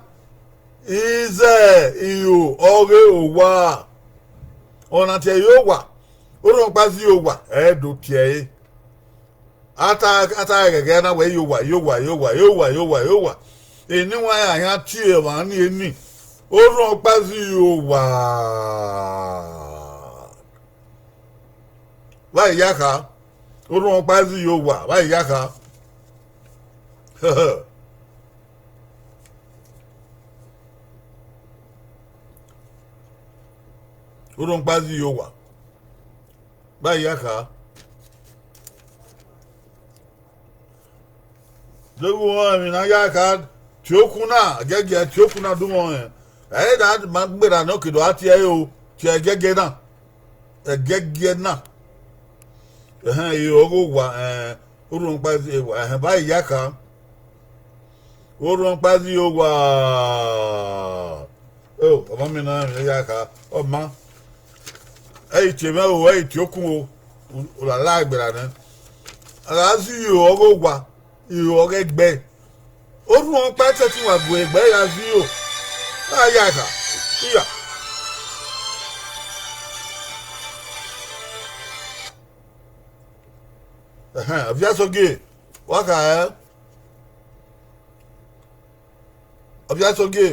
ize iro ọghe owa. Ọna tie iro owa, orhuọn ọkpa ize iro owa, ẹ i do tie ẹre. A ta, a ta ghẹghẹ na wẹ, iro owa, iro owa, iro owa, iro owa, iro owa, iro owa. Eni wa ya yan tie emwa ni eni. Orhuọn ọkpa ize iro owa. Vbe a ya kha, orhuọn ọkpa ize iro owa, vbe a ya kha. Orhuọn ọkpa ize iro owa, vbe a ya kha. Deghẹ u rẹn emwi ne a ya kha, tie okun na, giẹgiẹ tie okun na dunmwẹ ọnrẹn. Ẹ i na ma gberra ne ọ ke do a tie ẹre o, tie ẹgiẹgiẹ na. Ẹgiẹgiẹ na. Ẹhẹn, iro ọghe owa, ẹhẹn, orhuọn ọkpa ize iro owa, ẹhẹn, vbe a ya kha. Orhuọn ọkpa ize iro owa. O, ọmọ mi na, ẹ ya kha, ọ ma. Ẹ i tie mwẹ o, ẹ i tie okun o, u la la gberra nẹ. A gha zẹ iro ọghe owa, iro ọghe ẹgbẹ. Orhuọn ọkpa ẹtẹtin wa gu egbe ya zẹ iro. A ya kha, iya. Ẹhẹn, ọviasọgie, wa kha ẹ? Ọviasọgie.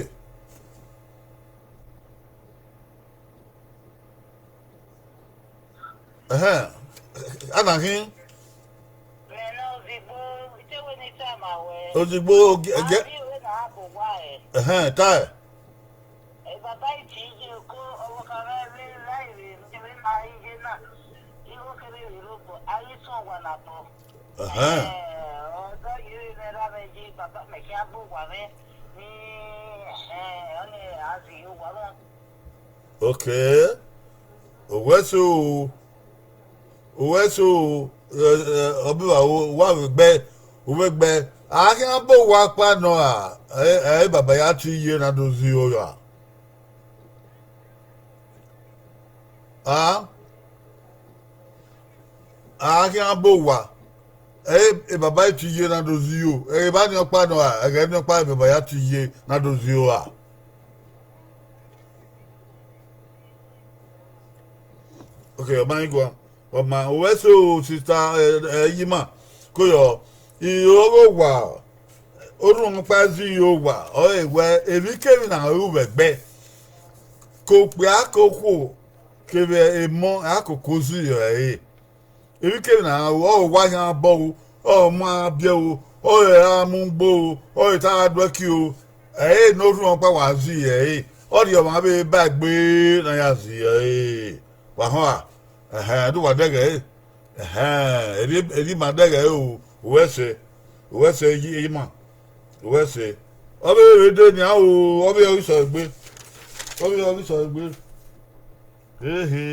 Ẹhẹn, a na khin. Mẹ ne ozigbo, ite wẹ ne I ta ma wẹ. Ozigbo, ge-, ge-, Avie wẹ ne a bu owa ẹre. Ẹhẹn, tae. Ẹ, baba iti iye ko, ọvbokhan mwẹ vbe la ire, ne ma iye na, igho kevbe vbe rre obọ, a ghi suẹn owa na obọ. Ẹhẹn. Ẹ, ọ dọ yevbe mwẹ ra mwẹ ye, baba mẹ khian bu owa mwẹ, ni, ẹ, ọnii a zẹ owa mwa. Okay. Owẹ so, owẹ so, ẹ, ẹ, ọbeva, wa vbe gbe, u vbe gbe. A khian bu owa ọkpa nọ ra, ẹ, ẹ, baba ya tie iye na do zẹ iro ra. A, a khian bu owa, ẹ, e baba tie iye na do zẹ iro, ẹ, evba ni ọkpa nọ ra, ẹghẹ ni ọkpa e baba ya tie iye na do zẹ iro ra. Okay, ọ ma rẹn guan. Ọ ma, owẹ so, sister, ẹ, ẹ, Iyima, ko yọ, iro ọghe owa, orhuọn ọkpa ize iro owa, ọre wẹ, emwikemwi na ru vbe ẹgbẹ, ke okpia ke okhuo, kevbe emọ, a koko zẹ iro ẹre. Emwikemwi na, ọ wa khian bọ ru, ọ ma biẹ ru, Ọ re a mu ugbo, ọ re te a duẹ ki o. Ẹre ne orhunmwu ọkpa wa zẹ ẹre, ọ rhie ọmwa vbe ba egbe ne a ya zẹ ẹre. Wa họn a? Ẹhẹn, do wa dẹghẹ ẹre. Ẹhẹn, erriọ ima dẹghẹ ẹre o, uwẹ sẹ, uwẹ sẹ, eyi ima, uwẹ sẹ. Ọ vbe vbe de nian o, ọ vbe ọ ghi sẹ egbe, ọ vbe ọ ghi sẹ egbe. Ehe,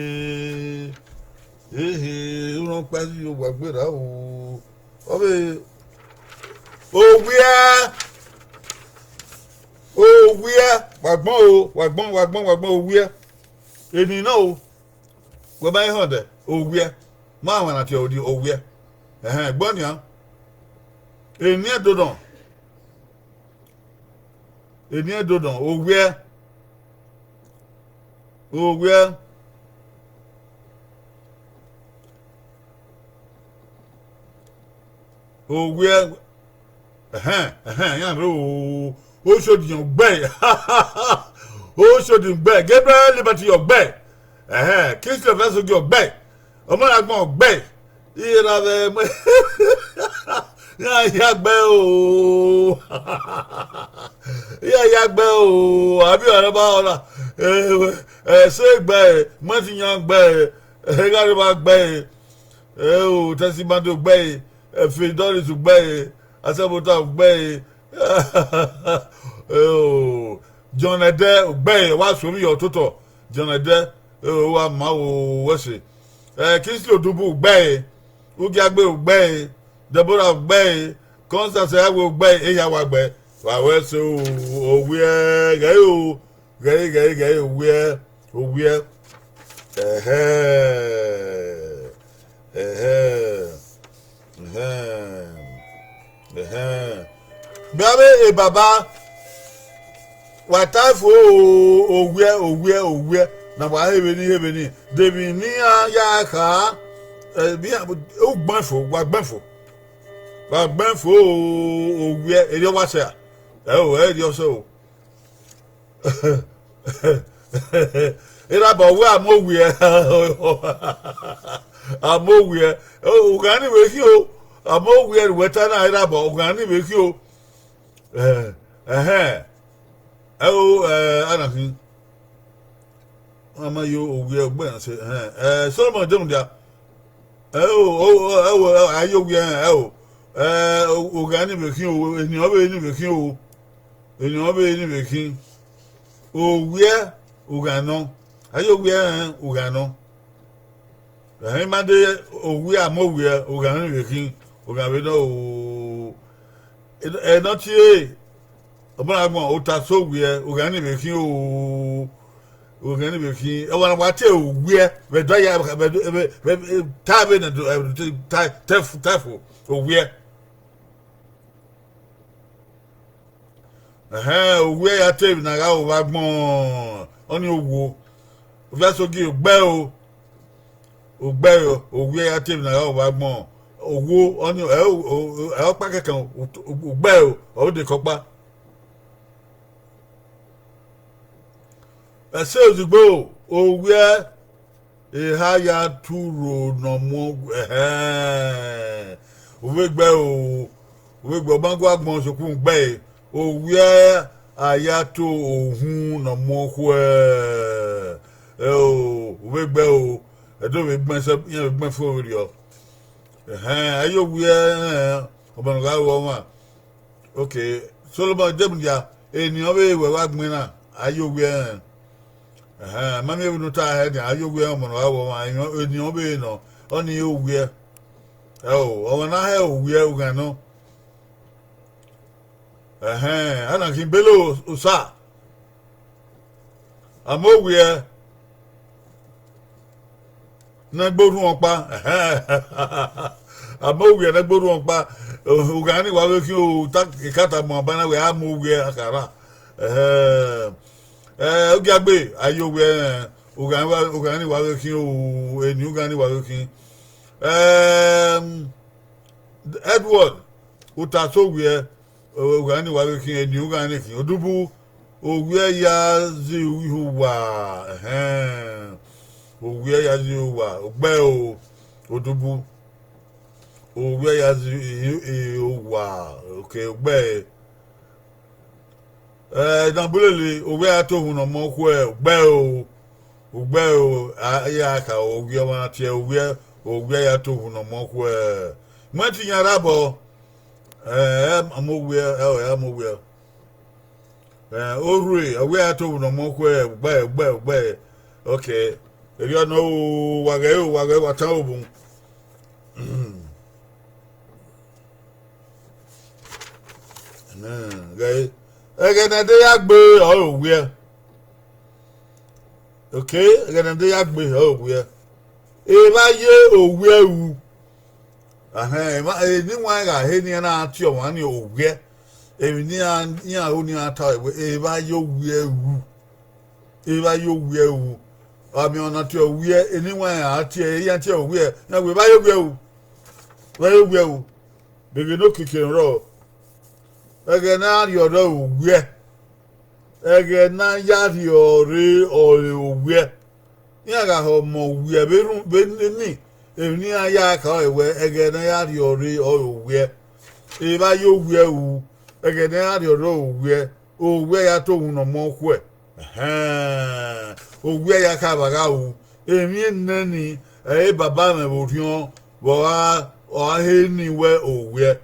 ehe, orhunmwu ọkpa zẹ owa gberra o. Ọ vbe, owiẹ, owiẹ, wa gbọn o, wa gbọn, wa gbọn, wa gbọn, owiẹ. Eni na o, wẹ ma he họn dẹ, owiẹ. Ma wan na tie odi, owiẹ. Ẹhẹn, gbọ nian. Eni ẹdodọn, eni ẹdodọn, owiẹ, owiẹ, owiẹ. Ẹhẹn, ẹhẹn, iran rre o. Oshodi yan ọgbẹe. Oshodi ọgbẹe, Gabriel Liberty ọgbẹe. Ẹhẹn, Kingsley Ọfẹsogi ọgbẹe. Ọmọnagbọn ọgbẹe. Iyerha vbe ẹmwẹ, iran ya gbe o. Iran ya gbe o. Abi ọre ba ọna. Ẹse gbe, Mọtinyan gbe, Eghareva gbe, ẹo, Tẹsimade ọgbẹe, Fidelis ọgbẹe, Asẹbota ọgbẹe, ẹo, Jọn Ẹdẹ ọgbẹe, wa suẹn emwi ye ototọ, Jọn Ẹdẹ, ẹo, wa ma o, wẹ sẹ. Ẹ, Kingsley Odubu ọgbẹe, Ugiagbe ọgbẹe, Deborah ọgbẹe, Constance Ẹyawe ọgbẹe, eya wa gbe, wa wẹ sẹ o, owiẹ, ghẹ o, ghẹ, ghẹ, ghẹ, owiẹ, owiẹ. Ẹhẹ, ẹhẹ, ẹhẹ, ẹhẹ. Bia vbe e baba, wa ta fo o, owiẹ, owiẹ, owiẹ, na wa he vbeni, he vbeni, de emwi ne iran ya kha, ẹ, vbe iran, ugbẹn fo, wa gbẹn fo, wa gbẹn fo o, owiẹ, erriọ wa sẹ a, ẹ o, erriọ sẹ o. Erha ba wẹ a mu owiẹ, a mu owiẹ, u gha ni vbe khin o, a mu owiẹ ne uwẹ ta na, erha ba u gha ni vbe khin o. Ẹhẹn, ẹ o, ẹ, a na khin. A ma yo owiẹ ọgbẹe na sẹ, ẹhẹn, ẹ, Solomọn de mudia. Ẹ o, o, o, ẹ o, ẹ, a yo owiẹ, ẹ o, ẹ, u gha ni vbe khin o, eni ọ vbe ni vbe khin o, eni ọ vbe ni vbe khin. Owiẹ, u gha nọ, a yo owiẹ, ẹhẹn, u gha nọ. Ẹhẹn, ima de, owiẹ a mu owiẹ, u gha ni vbe khin, u gha vbe nọ o. Ẹ, ẹ nọ tie, ọmọnagbọn, ota so owiẹ, u gha ni vbe khin o, u gha ni vbe khin. Ẹ wa na wa tie owiẹ, vbe ẹdẹ ya, vbe, vbe, vbe, ta vbene, ta, ta, ta fo, owiẹ. Ẹhẹn, owiẹ ya te emwi ne a gha ru vbe agbọn, ọnii owo. Ọfẹsogi ọgbẹe o, ọgbẹe o, owiẹ ya te emwi ne a gha ru vbe agbọn, owo, ọnii, ẹ, o, o, ẹ, ọkpa kẹkan, ọgbẹe o, ọ dekẹ ọkpa. Ẹse ozugbo, owiẹ, eha ya turo ne ọ mu, ẹhẹn, u vbe gbe o, u vbe gbe, ọ ma gu agbọn sokpan u gbe ẹre, owiẹ a ya to ohun ne ọ mu khuẹ, ẹ o, u vbe gbe o, ẹdẹ vbe gbẹn sẹ, iran vbe gbẹn fo vberriọ. Ẹhẹn, a yo wiẹ, ẹhẹn, ọmọ ne ọ gha ru ọmwa. Ok, Solomọn de mudia, eni ọ vbe wẹ wa gbẹn na, a yo wiẹ, ẹhẹn, ma miẹn vbene u ta hẹ nian, a yo wiẹ ọmọ ne ọ gha ru ọmwa, eni ọ, eni ọ vbe nọ, ọnii owiẹ. Ẹ o, ọmwa ne a hẹ owiẹ, u gha nọ. Ẹhẹn, a na khin Bello Osa, a mu owiẹ ne ẹgbe orhuọn ọkpa, a mu owiẹ ne ẹgbe orhuọn ọkpa, u gha ni wa vbe khin o, ta, I ka tama ọba na wẹ a mu owiẹ a kha ra. Ẹhẹn, ẹ, Ugiagbe, a yo owiẹ, u gha ni wa, u gha ni wa vbe khin o, eni u gha ni wa vbe khin. Ẹm, Edward, ota so owiẹ, u gha ni wa vbe khin, eni u gha ni khin. Odubu, owiẹ ya zẹ ihu uwa, ẹhẹn, owiẹ ya zẹ ihu uwa, ọgbẹe o, Odubu. Owiẹ ya zẹ owa, okay, ugbẹe. Ẹ, Nabulele, owiẹ ya to uhunmwu ne ọ mọ khuẹ, ugbẹe o, ugbẹe o, a ya kha owiẹ, ọmwa na tie owiẹ, owiẹ ya to uhunmwu ne ọ mọ khuẹ. Mẹ te yan rre abọ, ẹ, ẹ ma mu owiẹ, ẹ, ẹ ma mu owiẹ. Ẹ, orhue, owiẹ ya to uhunmwu ne ọ mọ khuẹ, ugbẹe, ugbẹe, ugbẹe. Okay, erriọ nọ o, wa ghẹ o, wa ghẹ, wa tan obọ. Ghẹ, ẹghẹ ne a de ya gbe ọre owiẹ. Okay, ẹghẹ ne a de ya gbe ọre owiẹ. Evba ye owiẹ ru. Ahẹn, emwa, eni wan gha he ne iran na tie ọmwa ni owiẹ, emwi ne iran, iran ru ne iran ta wẹ, evba ye owiẹ ru. Evba ye owiẹ ru. Amẹ ọna tie owiẹ, eni wan a tie, iran tie owiẹ, iran wẹ, evba ye owiẹ ru. Evba ye owiẹ ru. Vbe ghe ne okiekie rrọọ, ẹghẹ ne a rhiọrre owiẹ, ẹghẹ ne a ya rhiọrre ọre owiẹ. Iran gha họ ọmọ owiẹ vbe erhunmwu, vbe eni, emwi ne iran ya ka ọre wẹ, ẹghẹ ne a ya rhiọrre ọre owiẹ. Evba ye owiẹ ru, ẹghẹ ne a rhiọrre owiẹ, owiẹ ya to uhunmwu ne ọ mọ khuẹ. Ẹhẹn, owiẹ ya kha vba gha ru, emwi nẹ ni, ẹ i re baba mwẹ vbe orhiọn, vbe ọ gha, ọ gha he ni wẹ owiẹ.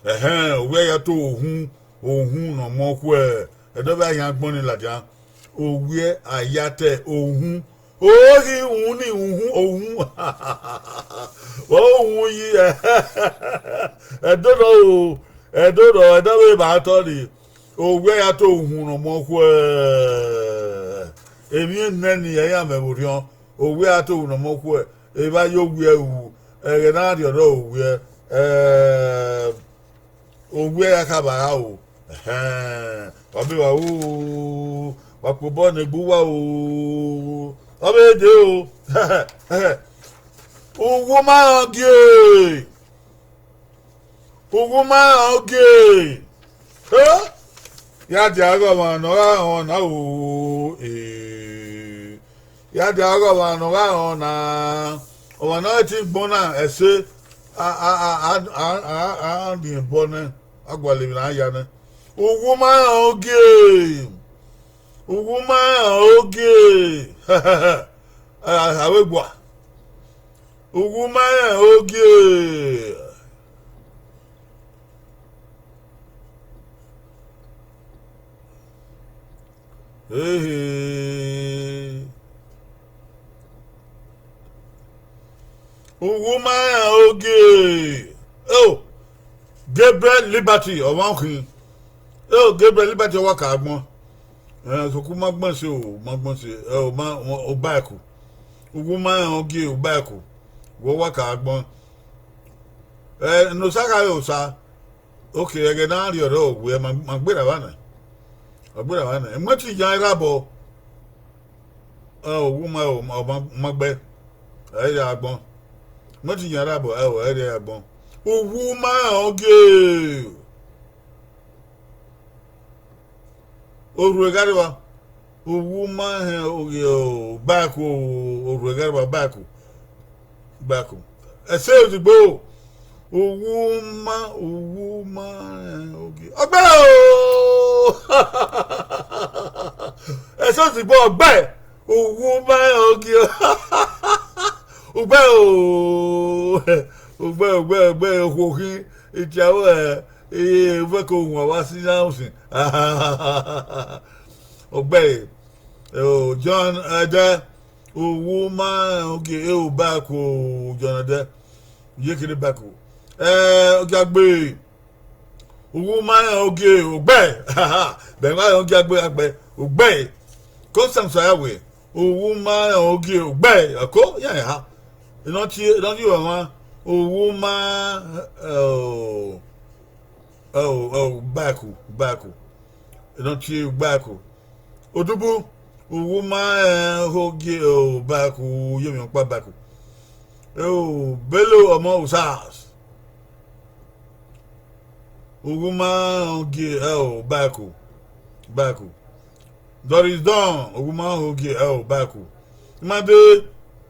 Ẹhẹn, owiẹ ya to uhunmwu, uhunmwu ne ọ mọ khuẹ, ẹdẹ ọvbehe a yan agbọn ni ladian, owiẹ a ya ta uhunmwu, o ghi uhunmwu ni uhunmwu, uhunmwu, vbe uhunmwu yi, ẹdẹ nọ o, ẹdẹ nọ, ẹdẹ ọvbehe ma tọ ni, owiẹ ya to uhunmwu ne ọ mọ khuẹ, emwi nẹ ni, ẹ i re amẹ vbe orhiọn, owiẹ ya to uhunmwu ne ọ mọ khuẹ, evba ye owiẹ ru, ẹghẹ ne a rhiọrre owiẹ, ẹ, owiẹ ya kha vba gha ru, ẹhẹn, wa miẹn evba o, wa kpe obọ ne egbe uwa o, ọ vbe dee o, uwu ma rẹn ogie, uwu ma rẹn ogie, ya dia ọghọmwa ne ọ gha rẹn ọna o, ya dia ọghọmwa ne ọ gha rẹn ọna, ọmwa ne ọ te gbọn na ẹse, a, a, a, a, a, a rhiẹn obọ nẹ, a gualọ emwi ne a ya nẹ. Uwu ma rẹn ogie, uwu ma rẹn ogie, a, a vbe gua, uwu ma rẹn ogie. Ehe, uwu ma rẹn ogie, o, Gabriel Liberty ọmwa khin, o, Gabriel Liberty ọ wa ka agbọn, ẹ, sokpan ma gbẹn se o, ma gbẹn se, ẹ, o ma, o ba ẹko, uwu ma rẹn ogie, o ba ẹko, wẹ ọ wa ka agbọn, ẹ, ne osa gha re osa. Okay, ẹghẹ ne a rhiọrre owiẹ, ma, ma gberra vba nẹ, ma gberra vba nẹ, mẹ te yan rre abọ, ẹ, uwu ma, ma, ma gbẹ, ẹ i re agbọn, mẹ te yan rre abọ, ẹ, ẹ i re agbọn, uwu ma rẹn ogie, orhu ẹgharẹvba, uwu ma rẹn ogie, o, baẹko, orhu ẹgharẹvba, baẹko, baẹko, ẹse ozugbo, uwu ma, uwu ma rẹn ogie, ọgbẹe o, ẹse ozugbo, ọgbẹe, uwu ma rẹn ogie, ugbẹe o, ugbẹe, ugbẹe, ugbẹe, okhuo khin, itiaro ẹ, uvẹ ke ohuan wa si iran usin, ọgbẹe, o, John Ẹdẹ, uwu ma rẹn ogie, e, o, baẹko, John Ẹdẹ, iyeke ne baẹko, ẹ, ogiagbe, uwu ma rẹn ogie, ogbẹe, bẹ wa rẹn ogiagbe gha gbe, ogbẹe, Constance Ayawe, uwu ma rẹn ogie, ogbẹe, ọko, iran ha, ne ọ tie, ne ọ tie ọmwa, uwu ma, ẹ, o, ẹ, o, ẹ, o, baẹko, baẹko, ne ọ tie baẹko, Odubu, uwu ma rẹn ogie, o, baẹko, ye emwi ọkpa baẹko, ẹ, o, Bello ọmọ Usas, uwu ma rẹn ogie, ẹ, o, baẹko, baẹko, Doris Don, uwu ma rẹn ogie, ẹ, o, baẹko, ima de,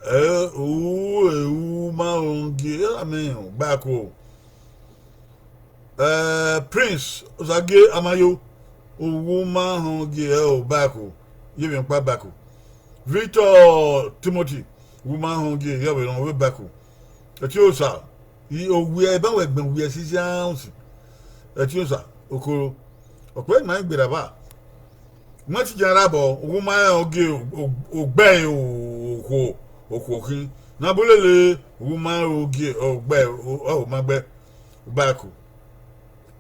ẹ, u, e, u ma rẹn ogie, ẹ, amẹ Eh, Prince Osagie Amayo, uwu ma họn gie ẹo Baku, ye emwi ọkpa Baku. Victor Timothy, uwu ma họn gie ẹo vbe nọ vbe Baku. Ẹtin Osa, i owiẹ eba wẹ gbẹn wiẹ si zan si. Ẹtin Osa, okoro, ọkpẹ ma gberra ba. Wẹn te yan rre abọ, uwu ma rẹn ogie ogbẹe okhuo, okhuo khin. Ne a bu lele, uwu ma rẹn ogie ogbẹe, ọ ma gbe. Ubaẹku,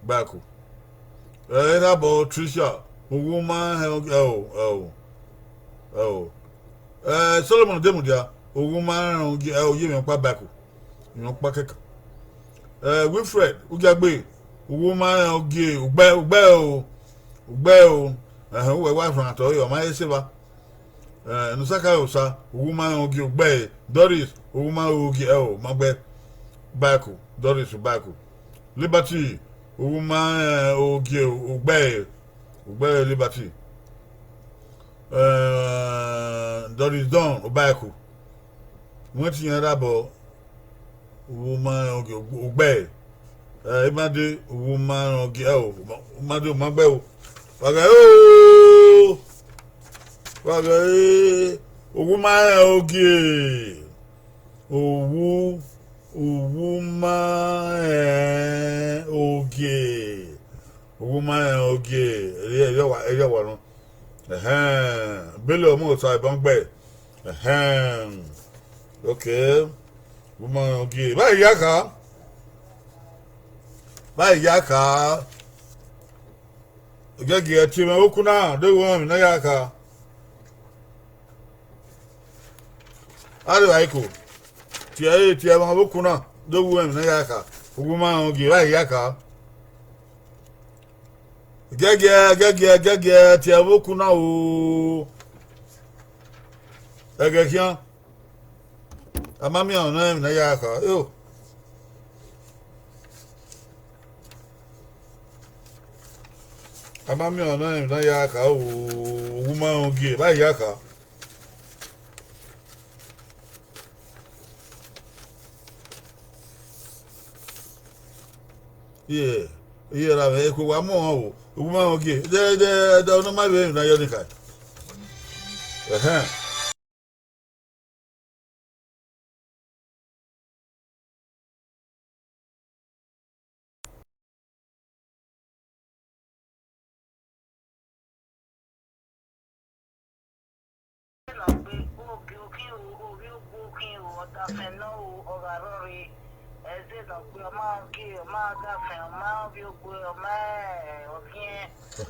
ubaẹku. Ẹ, erha bọ Tricia, uwu ma rẹn ogie, ẹo, ẹo, ẹo. Ẹ, Solomon Demudia, uwu ma rẹn ogie, ẹo, ye emwi ọkpa baẹku, emwi ọkpa kẹkan. Ẹ, Wilfred Ugiagbe, uwu ma rẹn ogie, ugbẹe, ugbẹe o, ugbẹe o. Ẹhẹn, uwẹ wa rhan otọ, ọ ma he se evba. Ẹ, Nusaka Osa, uwu ma rẹn ogie, ugbẹe. Doris, uwu ma rẹn ogie, ẹo, ma gbe. Baẹku, Doris, baẹku. Liberty, uwu ma rẹn ogie, ugbẹe, ugbẹe Liberty. Ẹ, Doris Don, ubaẹku. Wẹn te yan rre abọ, uwu ma rẹn ogie, ugbẹe. Ẹ, Imade, uwu ma rẹn ogie, ẹo, Imade, ọ ma gbe o. Wa ghe o, wa ghe, uwu ma rẹn ogie. Uwu, uwu ma rẹn ogie. Uwu ma rẹn ogie. Erriọ, erriọ wa, erriọ wa nọ. Ẹhẹn, Bello ọmọ Osa Ebọngbẹ. Ẹhẹn. Okay. Uwu ma rẹn ogie. Vbe a ya kha? Vbe a ya kha? Giẹgiẹ tie mwẹ vbe okun na, deghẹ u rẹn emwi ne a ya kha. Arevbako, tie ẹre, tie ẹmwẹ vbe okun na, deghẹ u rẹn emwi ne a ya kha. Uwu ma rẹn ogie, vbe a ya kha? Giẹgiẹ, giẹgiẹ, giẹgiẹ, tie ẹmwẹ vbe okun na o. Ẹghẹ khian. A ma miẹn ọna emwi ne a ya kha, eo. A ma miẹn ọna emwi ne a ya kha, o, uwu ma rẹn ogie, vbe a ya kha? Iye, iye ra mwẹ, ekhue wa mu ọmwa o, uwu ma rẹn ogie, de, de, de, ọna ma vbe emwi ne a ya ọnii kha. Ẹhẹn.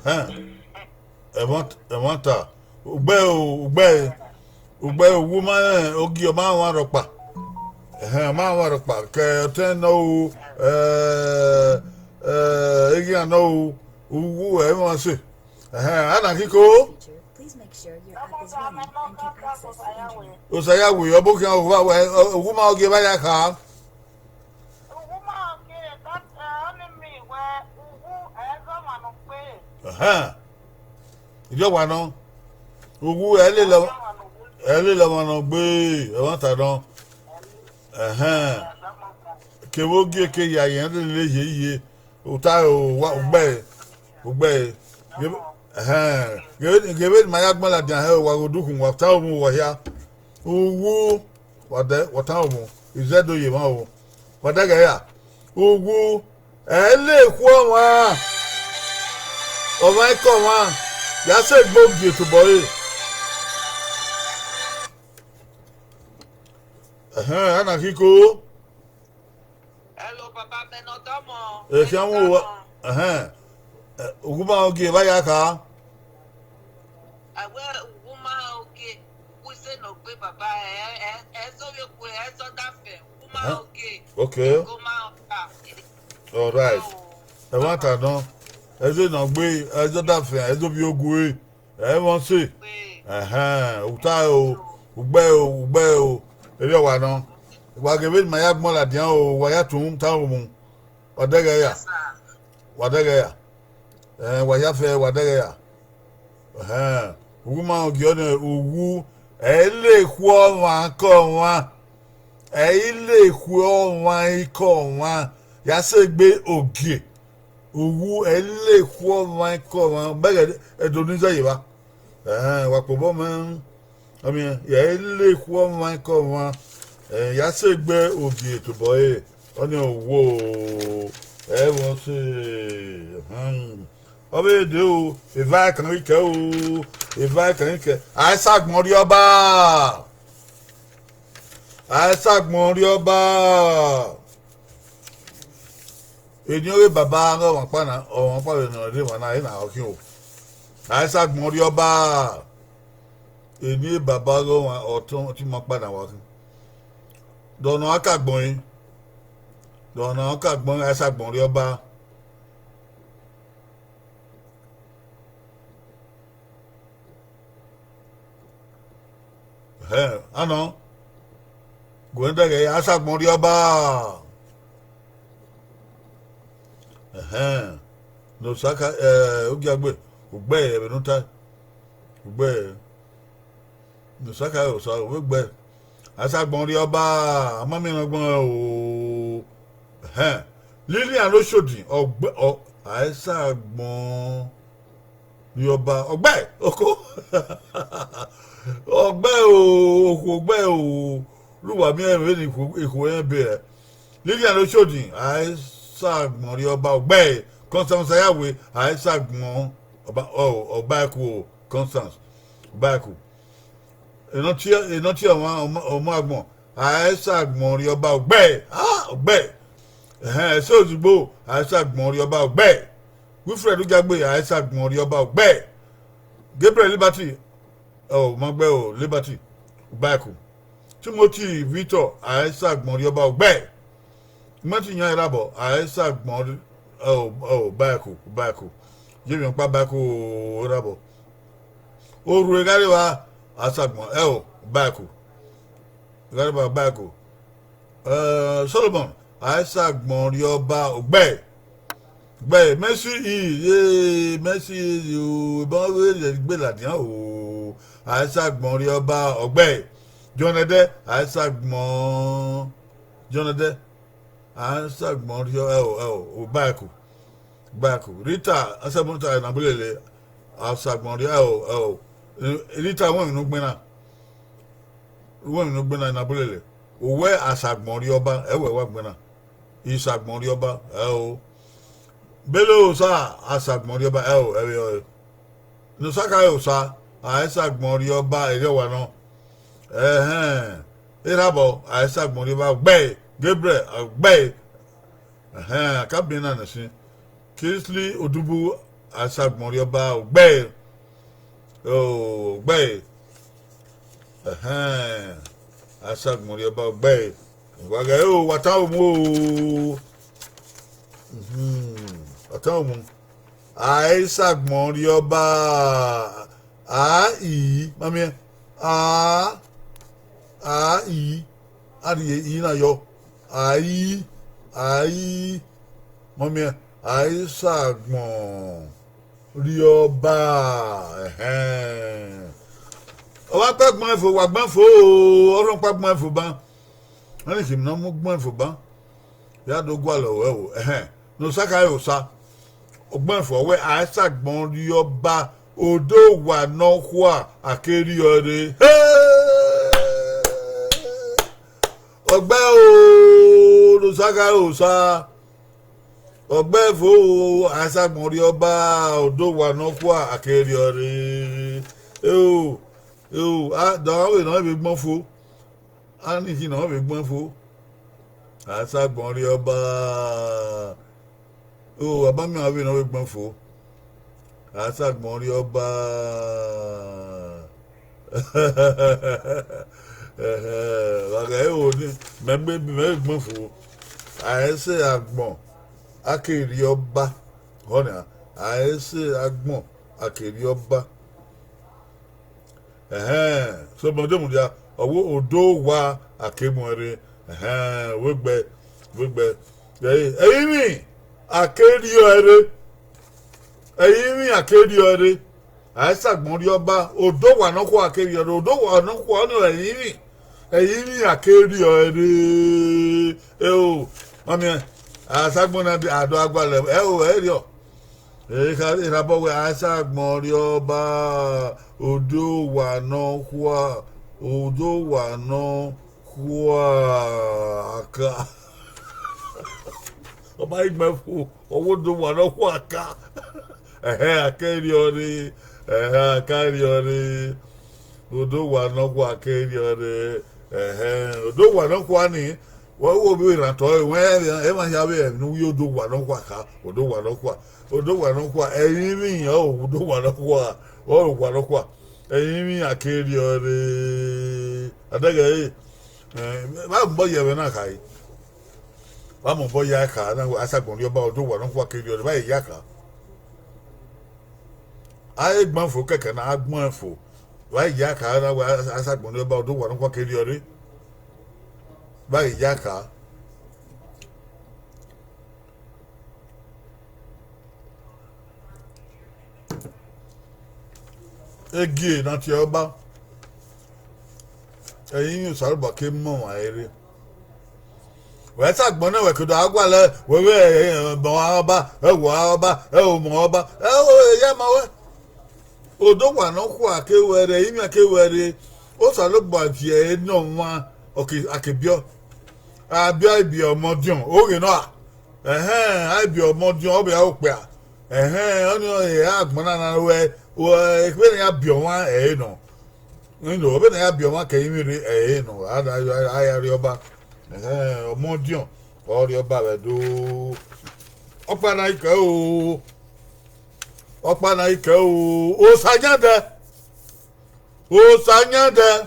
Ẹhẹn. Ẹmwata, ugbẹe o, ugbẹe, ugbẹe, uwu ma rẹn ogie, ọ ma rẹn ọmwa rhọkpa. Ẹhẹn, ọ ma rẹn ọmwa rhọkpa, ke ọtẹn nọ o, eghian nọ o, uwu ẹ i mwẹ ọmwa sẹ. Ẹhẹn, a na khin ko. Osa ya we, ọ bu khian, uwu ma ogie, vbe a ya kha? Ẹhẹn. Irhiọwa nọ, uwu ẹ lele, ẹ lele ọmwa ne ọ gbe ẹmwata nọ. Ẹhẹn. Kevbe ogie ke ya yẹn lele ye ye, u ta ẹre, ugbẹe, ugbẹe. Ẹhẹn. Ghe vbene ima ya gbẹn ladian hẹ, wa ghe odukhunmwu, wa ta ẹre mu uwa hia. Uwu, wa dẹ, wa ta ẹre mu, izẹdo ye emwa o. Wa dẹghẹ ra, uwu, ẹ i le khu ọmwa, ọmwa i ke ọmwa, ya sẹ egbe ogie tobọ ẹre. Ẹhẹn, a na khin ko. Hello, baba, mẹ ne ọ dọmọ. Ẹ khian mu uwa, ẹhẹn, uwu ma rẹn ogie, vbe a ya kha? Ẹwẹ uwu ma rẹn ogie, uwu zẹ ne ọ gbe baba, ẹ, ẹ, ẹ zẹ ovbi okhuo, ẹ zẹ ọdafẹn, uwu ma rẹn ogie. Okay. Uwu ma rẹn ọkpa. All right. Ẹmwata nọ, ẹ zẹ ne ọ gbe, ẹ zẹ ọdafẹn, ẹ zẹ ovbi ogue, ẹ i mwẹ ọse. Ẹhẹn, u ta ẹre o, ugbẹe o, ugbẹe o, erriọ wa nọ. Wa ghe vbene ima ya gbẹn ladian o, wa ya tun ta ẹre mu. Wa dẹghẹ ra, wa dẹghẹ ra. Ẹhẹn, wa hia fẹ, wa dẹghẹ ra. Ẹhẹn, uwu ma rẹn ogie nẹ, uwu, ẹ i le khu ọmwa ke ọmwa, ẹ i le khu ọmwa ke ọmwa, ya sẹ egbe ogie. Uwu ẹ i le khu ọmwa ke ọmwa, mẹ ghẹ Ẹdo ne I zẹ ye evba. Ẹhẹn, wa kpobọ mwẹ, ọmiẹn, ya i le khu ọmwa ke ọmwa, ẹ, ya sẹ egbe ogie tobọ ẹre, ọnii ọ wo, ẹ vbe ọ sẹ, ẹhẹn. Ọ vbe dee o, eva ẹkan ghi kẹ o, eva ẹkan ghi kẹ, a i sa agbọn rrie ọba, a i sa agbọn rrie ọba. Eni ọghe baba ghe ọmwa ọkpa na, ọmwa ọkpa vbe ne ọ rre emwa na, ẹre na ọ khian o. A i sa agbọn rrie ọba. Eni baba ghe ọmwa ọtẹn ọtẹn ọmwa ọkpa na wa khin. Dọnọ a ka agbọn ẹre. Dọnọ a ka agbọn ẹre, a i sa agbọn rrie ọba. Ẹhẹn, anọ, guẹ dẹghẹ a i sa agbọn rrie ọba. Ẹhẹn, ne Osaka, ẹ, Ogiagbe, ugbẹe ẹmwẹ ne u tae, ugbẹe, ne Osaka Osa, u vbe gbe, a i sa agbọn rrie ọba, a ma miẹn ne ọ gbọn o. Ẹhẹn, Lilian Oshodi, ọgbe, ọ, a i sa agbọn rrie ọba, ọgbe, oko, ọgbe o, okhuo gbe o, lu wa miẹn vbene ikhuo, ikhuo rẹn be rẹ. Lilian Oshodi, a i sa agbọn rrie ọba, ọgbe, Constance Ayawe, a i sa agbọn, ọba, ọ, ọba ẹku o, Constance, ọba ẹku. Enọtie, enọtie ọmwa, ọmwa, ọmwa agbọn, a i sa agbọn rrie ọba, ọgbe, ah, ọgbe. Ẹhẹn, ẹse ozugbo, a i sa agbọn rrie ọba, ọgbe. Wilfred Ogiagbe, a i sa agbọn rrie ọba, ọgbe. Gabriel Liberty, ọ, ma gbe o, Liberty, ọba ẹku. Timothy Victor, a i sa agbọn rrie ọba, ọgbe. Mẹtin yan Irabọ, a i sa agbọn rrie, ọ, ọ, ọba ẹku, ọba ẹku. Yevbe ọkpa ọba ẹku Irabọ. Orhue Gharevba, a i sa agbọn, ẹ o, ọba ẹku. Gharevba ọba ẹku. Ẹ, Solomon, a i sa agbọn rrie ọba, ọgbe. Gbe, Mercy Eze, Mercy Eze o, ebọ vbe rhie egbe ladian o, a i sa agbọn rrie ọba, ọgbe. John Ẹdẹ, a i sa agbọn, John Ẹdẹ, a i sa agbọn rrie, ẹ o, ẹ o, ọba ẹku, ọba ẹku. Rita Asẹmuta Enabulele, a i sa agbọn rrie, ẹ o, ẹ o, Rita wẹ emwi ne u gbẹn na. Wẹ emwi ne u gbẹn na Enabulele, uwẹ a i sa agbọn rrie ọba, ẹ wẹ wa gbẹn na. I sa agbọn rrie ọba, ẹ o. Bello Osa, a i sa agbọn rrie ọba, ẹ o, ẹ vbe ọre. Ne Osaka Osa, a i sa agbọn rrie ọba, erriọ wa nọ. Ẹhẹn, Irabọ, a i sa agbọn rrie ọba, ọgbe, Gabriel, ọgbe. Ẹhẹn, a ka biẹ na nẹ sin. Kingsley Odubu, a i sa agbọn rrie ọba, ọgbe, ọgbe. Ẹhẹn, a i sa agbọn rrie ọba, ọgbe. Wa ghẹ o, wa tan omu o. Wa tan omu. A i sa agbọn rrie ọba, a i, ma miẹn, a, a i, a rhie i na yọ, a i, a i, ma miẹn, a i sa agbọn rrie ọba, ẹhẹn. Ọ wa kpe agbọn fo, wa gbẹn fo o, ọ rhọkpa gbẹn fo ban. Ọnii khin ne ọ mu gbẹn fo ban, ya do gualọ ruẹ o, ẹhẹn, ne Osaka Osa, gbẹn fo wẹ a i sa agbọn rrie ọba, odowa nọkhua a ke rriọ ẹre. Ọgbe o, ne Osaka Osa, ọgbe fo o, a i sa agbọn rrie ọba, odowa nọkhua a ke rriọ ẹre. Eo, eo, a da vbe ne ọ vbe gbẹn fo. Ọnii khin ne ọ vbe gbẹn fo, a i sa agbọn rrie ọba. O, a ma miẹn vbene ọ vbe gbẹn fo, a i sa agbọn rrie ọba. Wa ghẹ ẹre o, ni mẹ gbe mẹ vbe gbẹn fo, a i sa agbọn, a ke rrie ọba. Họnia, a i sa agbọn, a ke rrie ọba. Ẹhẹn, so mẹ do mudia, ọ wẹ odowa a ke muẹn rre. Ẹhẹn, vbe gbe, vbe gbe, ẹrinmwi a ke rriọ ẹre, ẹrinmwi a ke rriọ ẹre, a i sa agbọn rrie ọba, odowa nọkhua a ke rriọ ẹre, odowa nọkhua ọnii ẹrinmwi, ẹrinmwi a ke rriọ ẹre. Eo, ma miẹn, Asagbọn na a do gha gualọ ẹre o, ẹre rriọ. Erha, erha bọ wẹ Asagbọn rriọba, odowa nọkhua, odowa nọkhua, aka. Ọ ma i gbẹn fo, ọ wẹ odowa nọkhua aka. Ẹhẹn, aka i rriọ rre, ẹhẹn, aka i rriọ rre. Odowa nọkhua aka i rriọ rre. Ẹhẹn, odowa nọkhua ni, wẹ wo vbe rhan otọ ẹre, wẹ emwa hia vbe ẹmwẹ ne u ye odowa nọkhua kha, odowa nọkhua, odowa nọkhua, ẹrinmwi ọ odowa nọkhua, ọ owa nọkhua, ẹrinmwi aka i rriọ rre. Adẹghẹ ẹre, vbe a mobọ ya ẹmwẹ na khare, vbe a mobọ ya kha na wẹ Asagbọn rriọba, odowa nọkhua aka i rriọ rre, vbe a ya kha. A i gbẹn fo kẹkẹ na, a gbẹn fo, vbe a ya kha na wẹ Asagbọn rriọba, odowa nọkhua aka i rriọ rre, vbe a ya kha. Egie ne a tie ọba, ẹrinmwi Osanobua ke mu ọmwa ẹre rre. Wẹ Asagbọn nẹ, wẹ ke do a gualọ wẹ vbe ẹmwẹ ọba, ẹvbo ọba, ẹvbo ọba, ẹvbo ya ma wẹ. Odowa nọkhua ke wẹ rre, ẹrinmwi ke wẹ rre, Osanobua viẹ ẹre ne ọmwa, ọ ke, a ke biẹ, a biẹ, a biẹ ọmọdiọn, oghe nọ a. Ẹhẹn, a biẹ ọmọdiọn, ọ vbe a okpia. Ẹhẹn, ọnii ọre agbọn na na ruẹ, vbene a biẹ ọmwa ẹre nọ. Ino, vbene a biẹ ọmwa ke ẹrinmwi rre ẹre nọ, a na, a ya rriọba. Ẹhẹn, ọmọdiọn, ọ rriọba vbe Ẹdo. Ọkpa na i kẹ o, ọkpa na i kẹ o, Osa yan dẹ, Osa yan dẹ.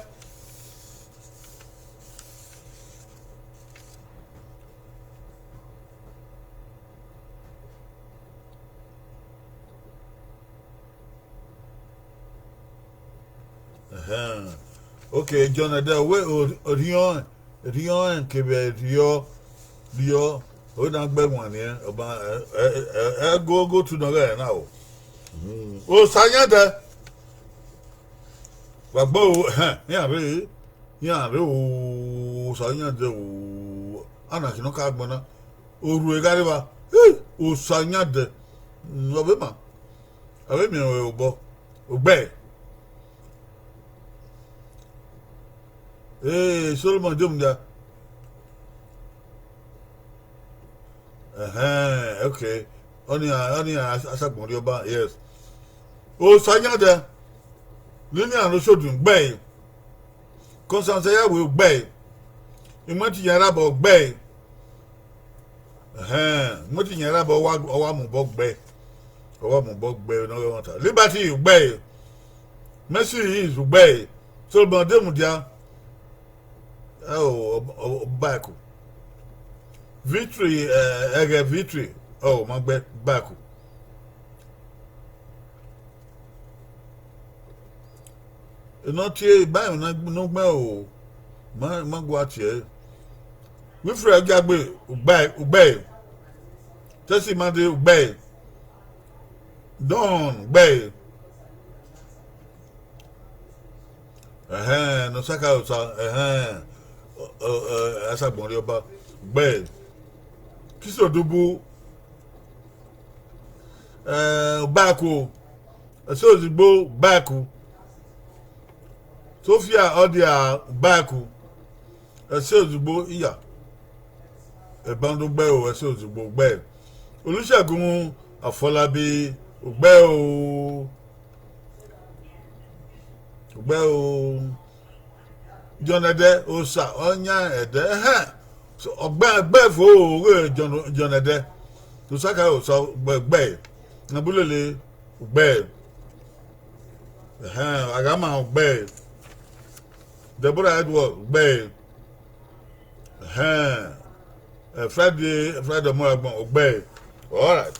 Ẹhẹn. Okay, John Ẹdẹ, wẹ o, rhiọn, rhiọn kevbe rhiọ, rhiọ, ọ na gbe ẹwaẹn niẹn, ọba, ẹ, ẹ, ẹ, ẹ go, go tu nọ ghẹ na o. Osa yan dẹ. Wa gbe o, ẹhẹn, iran rre, iran rre o, Osa yan dẹ o, a na khin ne ọ ka gbọn na. Orhu gha rre evba, Osa yan dẹ. Ọ vbe ma, a vbe miẹn obọ, ugbẹe. Ee, Solomọn de mudia. Ẹhẹn, okay. Ọnii, ọnii Asagbọn rhie ọba, yes. Osa yan dẹ. Lilian Oshodun, ugbẹe. Constance Eyawe, ugbẹe. Imọtiyan Irabọ, ugbẹe. Ẹhẹn, Imọtiyan Irabọ, ọ wa, ọ wa mu obọ gbe. Ọ wa mu obọ gbe ne ọ ghe ẹmwata. Liberty, ugbẹe. Mercy Ease, ugbẹe. Solomon Demudia, ẹ o, ọ, ọ, ọ, back. Victory, ẹ, ẹghẹ Victory, ọ, ọ ma gbe back. Eno tie ba emwi ne ọ gbẹn o, ma, ma gua tie ẹre. Wilfred Ogiagbe, ugbẹe, ugbẹe. Tessie Imade, ugbẹe. Don, ugbẹe. Ẹhẹn, ne Osaka Osa, ẹhẹn, ọ, ọ, ọ, Asagbọn rhie ọba, ugbẹe. Kiso Dubu, ẹ, ugbẹe ku, ẹse ozugbo, ugbẹe ku. Sophia Ọdia, ugbẹe ku, ẹse ozugbo, iya. Ẹban do gbe ẹre o, ẹse ozugbo, ugbẹe. Olusegun Afọlabi, ugbẹe o. Ugbẹe o. John Ẹdẹ, Osa, ọ yan Ẹdẹ, ẹhẹn. So, ọ gbe, gbe ẹvo o, ọghe John, John Ẹdẹ. Osa ka Osa, ugbẹe, ugbẹe. Nabulele, ugbẹe. Ẹhẹn, Aghama, ugbẹe. Deborah Edward, ugbẹe. Ẹhẹn. Eh, Friday, Friday Ọmọragbọn, ugbẹe. All right.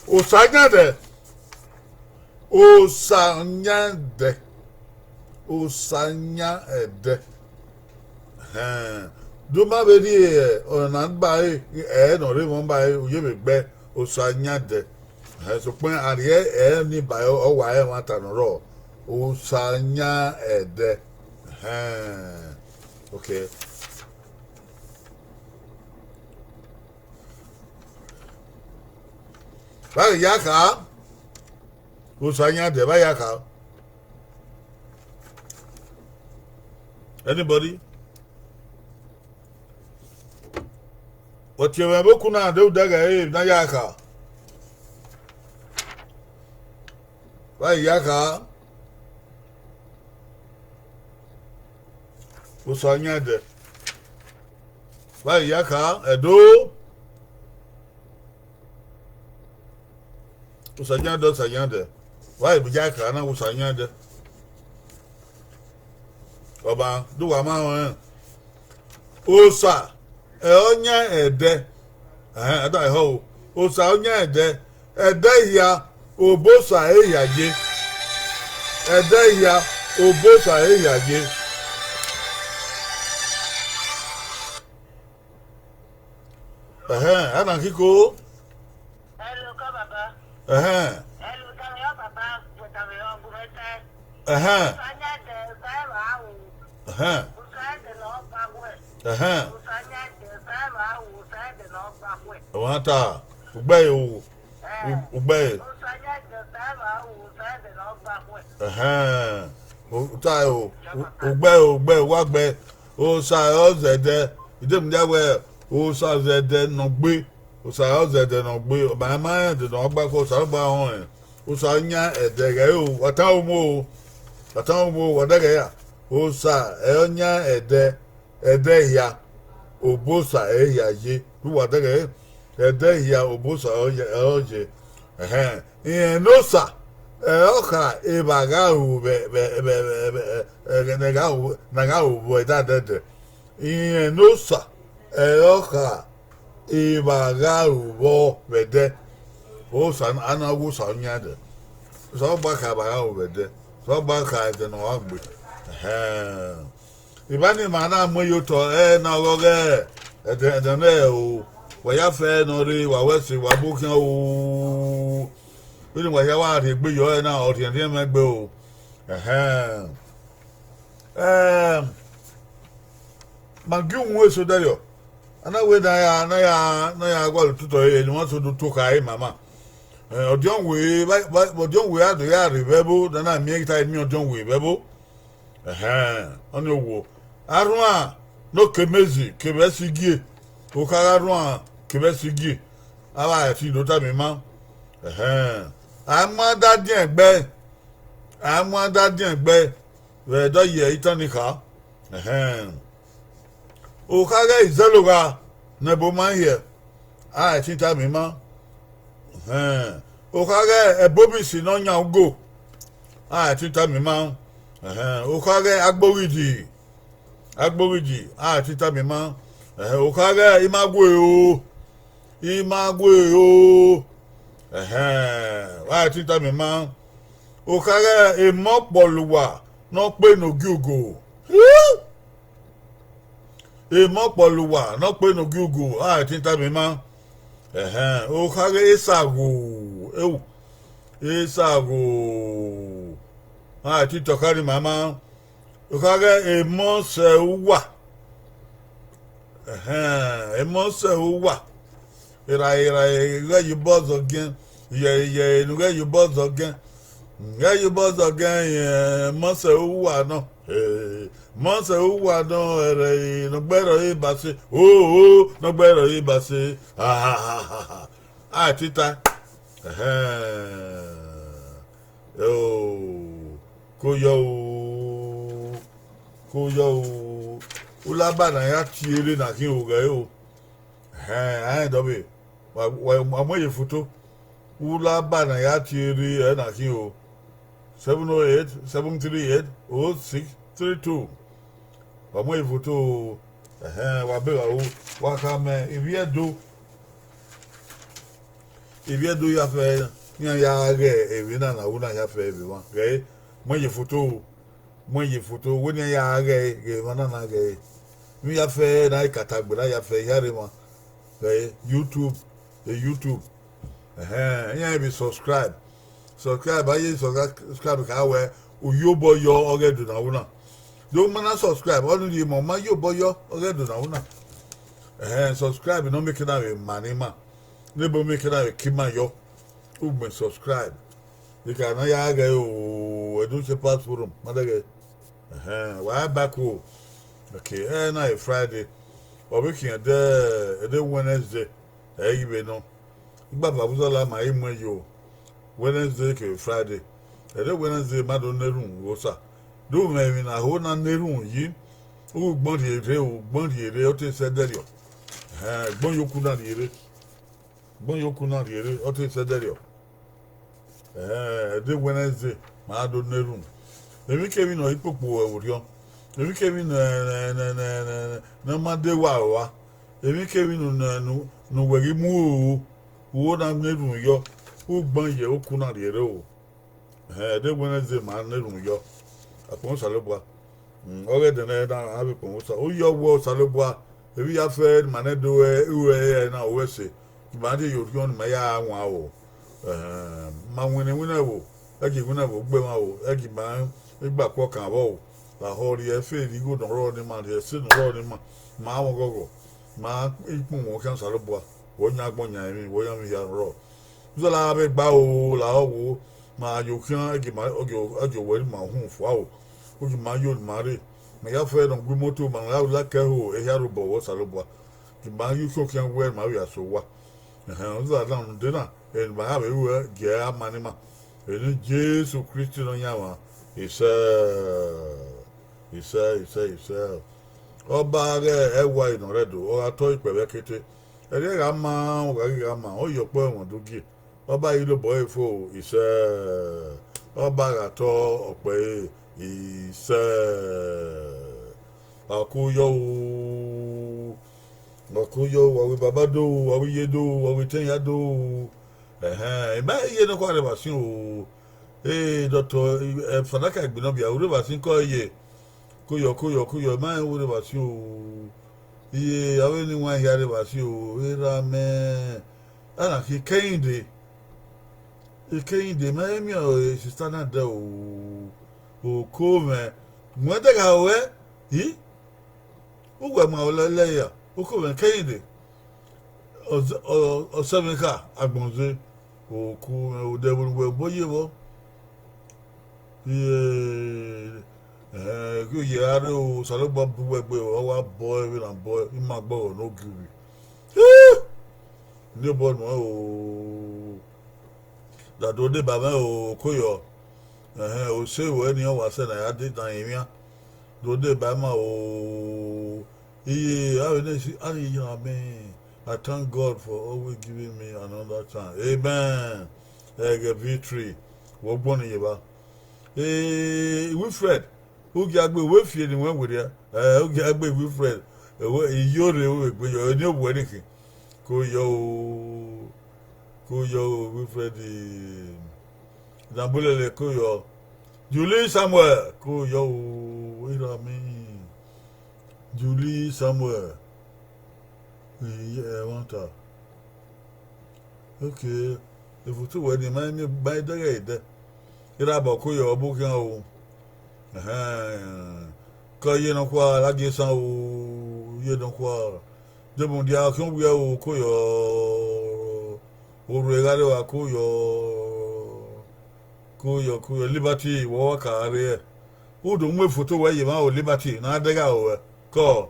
Osa yan dẹ. Osa yan dẹ. Osa yan ẹdẹ. Ẹhẹn. Do ma vbe rhie ọna ba ẹre, ẹ ne ọ rre emọ ba ẹre, u ye vbe gbe Osa yan dẹ. Ẹhẹn, sokpan a rhie ẹ ni ba ẹre, ọ wa ẹmwata ne ọ rrọọ. Osa yan ẹdẹ. Ẹhẹn. Okay. Vbe a ghi ya kha, Osa yan dẹ, vbe a ya kha. Anybody? Ọ tie mwẹ vbe okuna de udaghẹ ẹre ne a ya kha. Vbe a ghi ya kha, Osa yan dẹ. Vbe a ghi ya kha, Ẹdo. Osa yan dẹ, Osa yan dẹ. Vbe a ghi ya kha na, Osa yan dẹ. Ọba, do uwa ma rẹn. Osa, ẹ ọ yan ẹdẹ. Ẹhẹn, a da họ o. Osa ọ yan ẹdẹ. Ẹdẹ hia, obọ Osa ẹre hia ye. Ẹdẹ hia, obọ Osa ẹre hia ye. Ẹhẹn, a na kiko. Hello, ka baba. Ẹhẹn. Hello, tavbe ọ baba, wẹ tavbe ọ gu mwẹ tae. Ẹhẹn. Osa yan dẹ, Osa ẹre vbe a ru. Ẹhẹn. Osa ẹdẹ ne ọ gba wẹ. Ẹhẹn. Osa yan dẹ, Osa ẹre vbe a ru, Osa ẹdẹ ne ọ gba wẹ. Ọmwa ta, ugbẹre o, Ẹhẹn. U-, ugbẹre. Osa yan dẹ, Osa ẹre vbe a ru, Osa ẹdẹ ne ọ gba wẹ. Ẹhẹn. U-, u ta o, u-, ugbẹre, ugbẹre, wa gbe. Osa ọ zẹdẹ, I de mudia wẹ, Osa zẹdẹ ne ọ gbe. Osa ọ zẹdẹ ne ọ gbe, ọ ma ma rẹn ẹdẹ ne ọ gba, ke Osanobua họn rẹn. Osa yan ẹdẹ ghẹ o, wa tan omo o, wa tan omo o, wa dẹghẹ ya. Osa ẹ ọ yan ẹdẹ, ẹdẹ hia, obọ Osa ẹ hia ye. Ru wa dẹghẹ, ẹdẹ hia, obọ Osa ẹ ọ ye. Ẹhẹn, irẹn ne Osa ẹ ọ kha evba gha ru vbe, vbe, vbe, vbe, vbe, ẹ, ne gha ru, ne a gha ru vbe ẹdẹ adẹdẹ. Irẹn ne Osa ẹ ọ kha evba gha ru vbọ vbe ẹdẹ. Osa, a na wu Osa yan dẹ. Osanobua kha evba gha ru vbe ẹdẹ. Osanobua kha ẹdẹ ne ọ gha gbe. Ẹhẹn. Evba ni ma na mu ye otọ, ẹ na ọghọghẹ, ẹdẹ, ẹdẹ nẹ o, wa ya fẹ ne ọ rre, wa wẹ ẹse, wa bu khian o. Vbene wa hia wa rhie egbe yọ ẹre na, ọ rhiẹnrhiẹn mwẹ gbe o. Ẹhẹn. Ẹm, ma gie uhunmwu eso dẹrriọ. A na wẹ ne a ya, ne a ya, ne a ya gualọ ototọ ẹre, ne uwa so do to kha ẹre mama. Ẹ, ọdiọn wẹ, vbe, vbe, ọdiọn wẹ a do ya rre vbe ẹvbo, ne a na miẹn ghi ta miẹn ọdiọn wẹ vbe ẹvbo. Ẹhẹn, ọnii owo. Arhuan ne ọ ke Mezi kevbe Ẹsigie, okha gha rhuan kevbe Ẹsigie, avbe a ẹtin do tama ima. Ẹhẹn, a ma da diẹn gbe, a ma da diẹn gbe vbe ẹdẹ ọ ye itan ni kha. Ẹhẹn, okha ghẹ Izẹlogha ne ẹbọ ma hiẹ, a ẹtin tama ima. Ẹhẹn, okha ghẹ ẹbọ Obisi ne ọ yan ugo, a ẹtin tama ima. Ẹhẹn, okha ghẹ Agboghidi, Agboghidi, a ẹtin tama ima. Ẹhẹn, okha ghẹ Imaguero, Imaguero. Ẹhẹn, a ẹtin tama ima. Okha ghẹ emọ Ọkpọluwa ne ọ kpe ne ogiugo. Emọ Ọkpọluwa ne ọ kpe ne ogiugo, a ẹtin tama ima. Ẹhẹn, okha ghẹ Esagho, ewu, Esagho, a ẹtin tọkha ni mama. Okha ghẹ emọ sẹ uwa. Ẹhẹn, emọ sẹ uwa. Erha erha ghẹ ye obọ zọgiẹn, iyẹre iyẹre ne u ghẹ ye obọ zọgiẹn. Ghẹ ye obọ zọgiẹn, emọ sẹ uwa nọ. Emọ sẹ uwa nọ, ẹrẹ ne ọ gbe ẹrọ re ba se. Oo, ne ọ gbe ẹrọ re ba se. A tita. Ẹhẹn. Ko yọ o, ko yọ o. Ulaba ne a ya tie rre na khin o, ghẹ o. Ẹhẹn, a rẹn dọvbe, wa, wa, wa mu ye foto. Ulaba ne a ya tie rre ẹre na khin o. Seven oh eight, seven three eight, oh six three two. Wa mu ye foto o. Ẹhẹn, wa bẹghe aro, wa khama Ivbi Ẹdo. Ivbi Ẹdo ya fẹ, iran ya ghẹ emwi na ne a ru na ya fẹ vbe emwa. Ghẹ, mu ye foto o. Mu ye foto, wẹ ne iran ya ghẹ, ghẹ emwa na na ghẹ. Vbe ya fẹ na i kata gbe na ya fẹ, hia rre emwa. Ghẹ YouTube, e YouTube. Ẹhẹn, iran vbe subscribe. Subscribe, a ye subscribe kha wẹ, u ye obọ yọ ọghe Ẹdo na ru na. Do ma na subscribe, ọ ni rhie mẹ, ọ ma ye obọ yọ ọghe Ẹdo na ru na. Ẹhẹn, subscribe ne ọ mieke na vbe ma ne ima. Ne ebo mieke na vbe ke ima yọ. Ugbẹn subscribe. Ika na ya ghẹ o, Edo Shepherds Forum, ma dẹghẹ. Ẹhẹn, wa back o. Okay, ẹ na e Friday. Ọ vbe khian ẹdẹ, ẹdẹ Wednesday, ẹ i ghi vbe nọ. Igbava vbe uzọla ma i muẹn yo. Wednesday kevbe Friday. Ẹdẹ Wednesday ma do na erhunmwu vbe Osa. Do mwẹ emwi ne a ho na na erhunmwu yi. Ugbẹn rhie rre o, ugbẹn rhie rre, ọ te sẹ ẹdẹrriọ. Ẹhẹn, ugbẹn ye oku na rhie rre. Ugbẹn ye oku na rhie rre, ọ te sẹ ẹdẹrriọ. Ẹhẹn, ẹdẹ Wednesday ma do na erhunmwu. Emwikemwi ne ọ i kpokpo ẹvbo rhiọn, emwikemwi ne, ne, ne, ne, ne, ne ọ ma de wa rua, emwikemwi ne, ne, ne, ne uwẹ ghi mu ru, u ho na na erhunmwu yọ, ugbẹn ye oku na rhie rre o. Ẹhẹn, ẹdẹ Wednesday ma na erhunmwu yọ. Akpọnmwẹ Osanobua. Mm, ọghe ẹdẹ nẹ na a vbe kpọnmwẹ Osa. U yọ wẹ Osanobua, emwi ya fẹ ne ima nẹ do ru ẹre na ru ẹse, ne ima rhie ye orhiọn ne ima ya wan o. Ẹhẹn, ma winna iwinna ẹvbo, ẹgi iwinna ẹvbo gbe mwa o, ẹgi ma igba khuọkan vbọ o. Lahọ rhie ẹfe rhie igho ne ọ rrọọ ne ima, rhie ẹse ne ọ rrọọ ne ima, ma mwẹ ọghọghọ, ma ikpọnmwẹ khian Osanobua, vbe ọ yan agbọn yan emwi, vbe ọ yan emwi hia ne ọ rrọọ. Uzọla vbe gba o, lahọ wo, ma yo khian, ẹgi ma, ẹgi, ẹgi owẹ ne ima uhunmwu fua o, u gi ma yo ne ima rre, ma ya fẹ ne ọ gu imoto, ma ya la kẹ ho ehia rre obọ vbe Osanobua, gi ma yo khian khian wẹ ne ima vbe ya sẹ owa. Ẹhẹn, uzọla na rhunmwuda na, eni ma ya vbe ru ẹe gie a ma ne ima. Eni Jesu Kristi Nọyaẹnmwa, isẹ, isẹ, isẹ, isẹ. Ọba ghẹ ẹwae ne ọ rre Ẹdo, ọ gha tọ ikpẹ vbe ẹkete. Ẹghẹ gha ma, ọ gha ghi gha ma, ọ ye ọkpọ ẹmwẹ do gie. Ọba ghi lobọ ẹre fo, isẹ. Ọba gha tọ ọkpẹ ẹre, isẹ. Ọ ko yọ o, ọ ko yọ o, wa vbe baba do, wa vbe iye do, wa vbe etẹn hia do. Ẹhẹn, ima iye nọkhua rre evba sin o. Ee, Doctor, eh, Fanaka Egbenọbia, u rre evba sin kọ ye. Koyọ, koyọ, koyọ, ima rẹn u rre evba sin o. Iye, avbe eni wan hia rre evba sin o, erha mẹ. Ana khin Kẹhinde. Kẹhinde, ma i miẹn sista na dẹ o. Oko mwẹ, wẹ dẹ gha ruẹ, i? Uwẹ ma lẹlẹ ya, oko mwẹ Kẹhinde. Ọ, ọ, Ọsẹmwekha Agbọnze, oko mwẹ, odẹ vbene uwẹ obọ ye vbọ. Iye, eh, ghe ye ra rre o, Osanobua bu uwẹ gbe, ọ wa bọ ẹre vbe na bọ ima gbọghọ ne ogiuwi. Iyobọ nuẹn o, da do deba mwẹ o, koyọ. Ẹhẹn, ose ruẹ ni ọ wa sẹ ne a ya de dan emwian. Do deba ima o. Iye, avbe nẹ si, a ni ya mẹ. I thank God for always giving me another chance. Amen. Ẹghẹ victory. Vbe ọgbọ ni ye evba. Eh, Wilfred, u gia gbe, wẹ fi eni wẹ werriẹ. Eh, u gia gbe Wilfred. Ewe, iyore u vbe gbe yọ, eni ovbuẹ ni khin. Ko yọ o, ko yọ o, Wilfred, eh, Nabulele, ko yọ. Julie Samuel, ko yọ o, erha mi. Julie Samuel. Iye, ẹmwata. Okay. Efoto wẹ ni ma, ma dẹghẹ dẹ. Erha bọ ko yọ, ọ bu khian o. Ẹhẹn. Kọ iye nọkhua, la gie esan o, iye nọkhua. Demudia khian wiẹ o, ko yọ. Orhu gha rre evba, ko yọ. Ko yọ, ko yọ, Liberty, wẹ wa ka rre. U do mu efoto wẹ ye emwa o, Liberty, ne a dẹghe aro ruẹ. Kọ,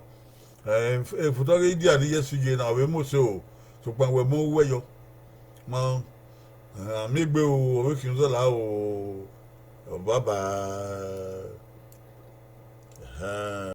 eh, efoto ghe idia ni ye su ye na, ọ vbe mu ose o, sokpan wẹ mu uwẹ yọ. Ma, eh, a miẹn egbe o, ọ vbe khian uzọla o, bye bye. Ẹhẹn.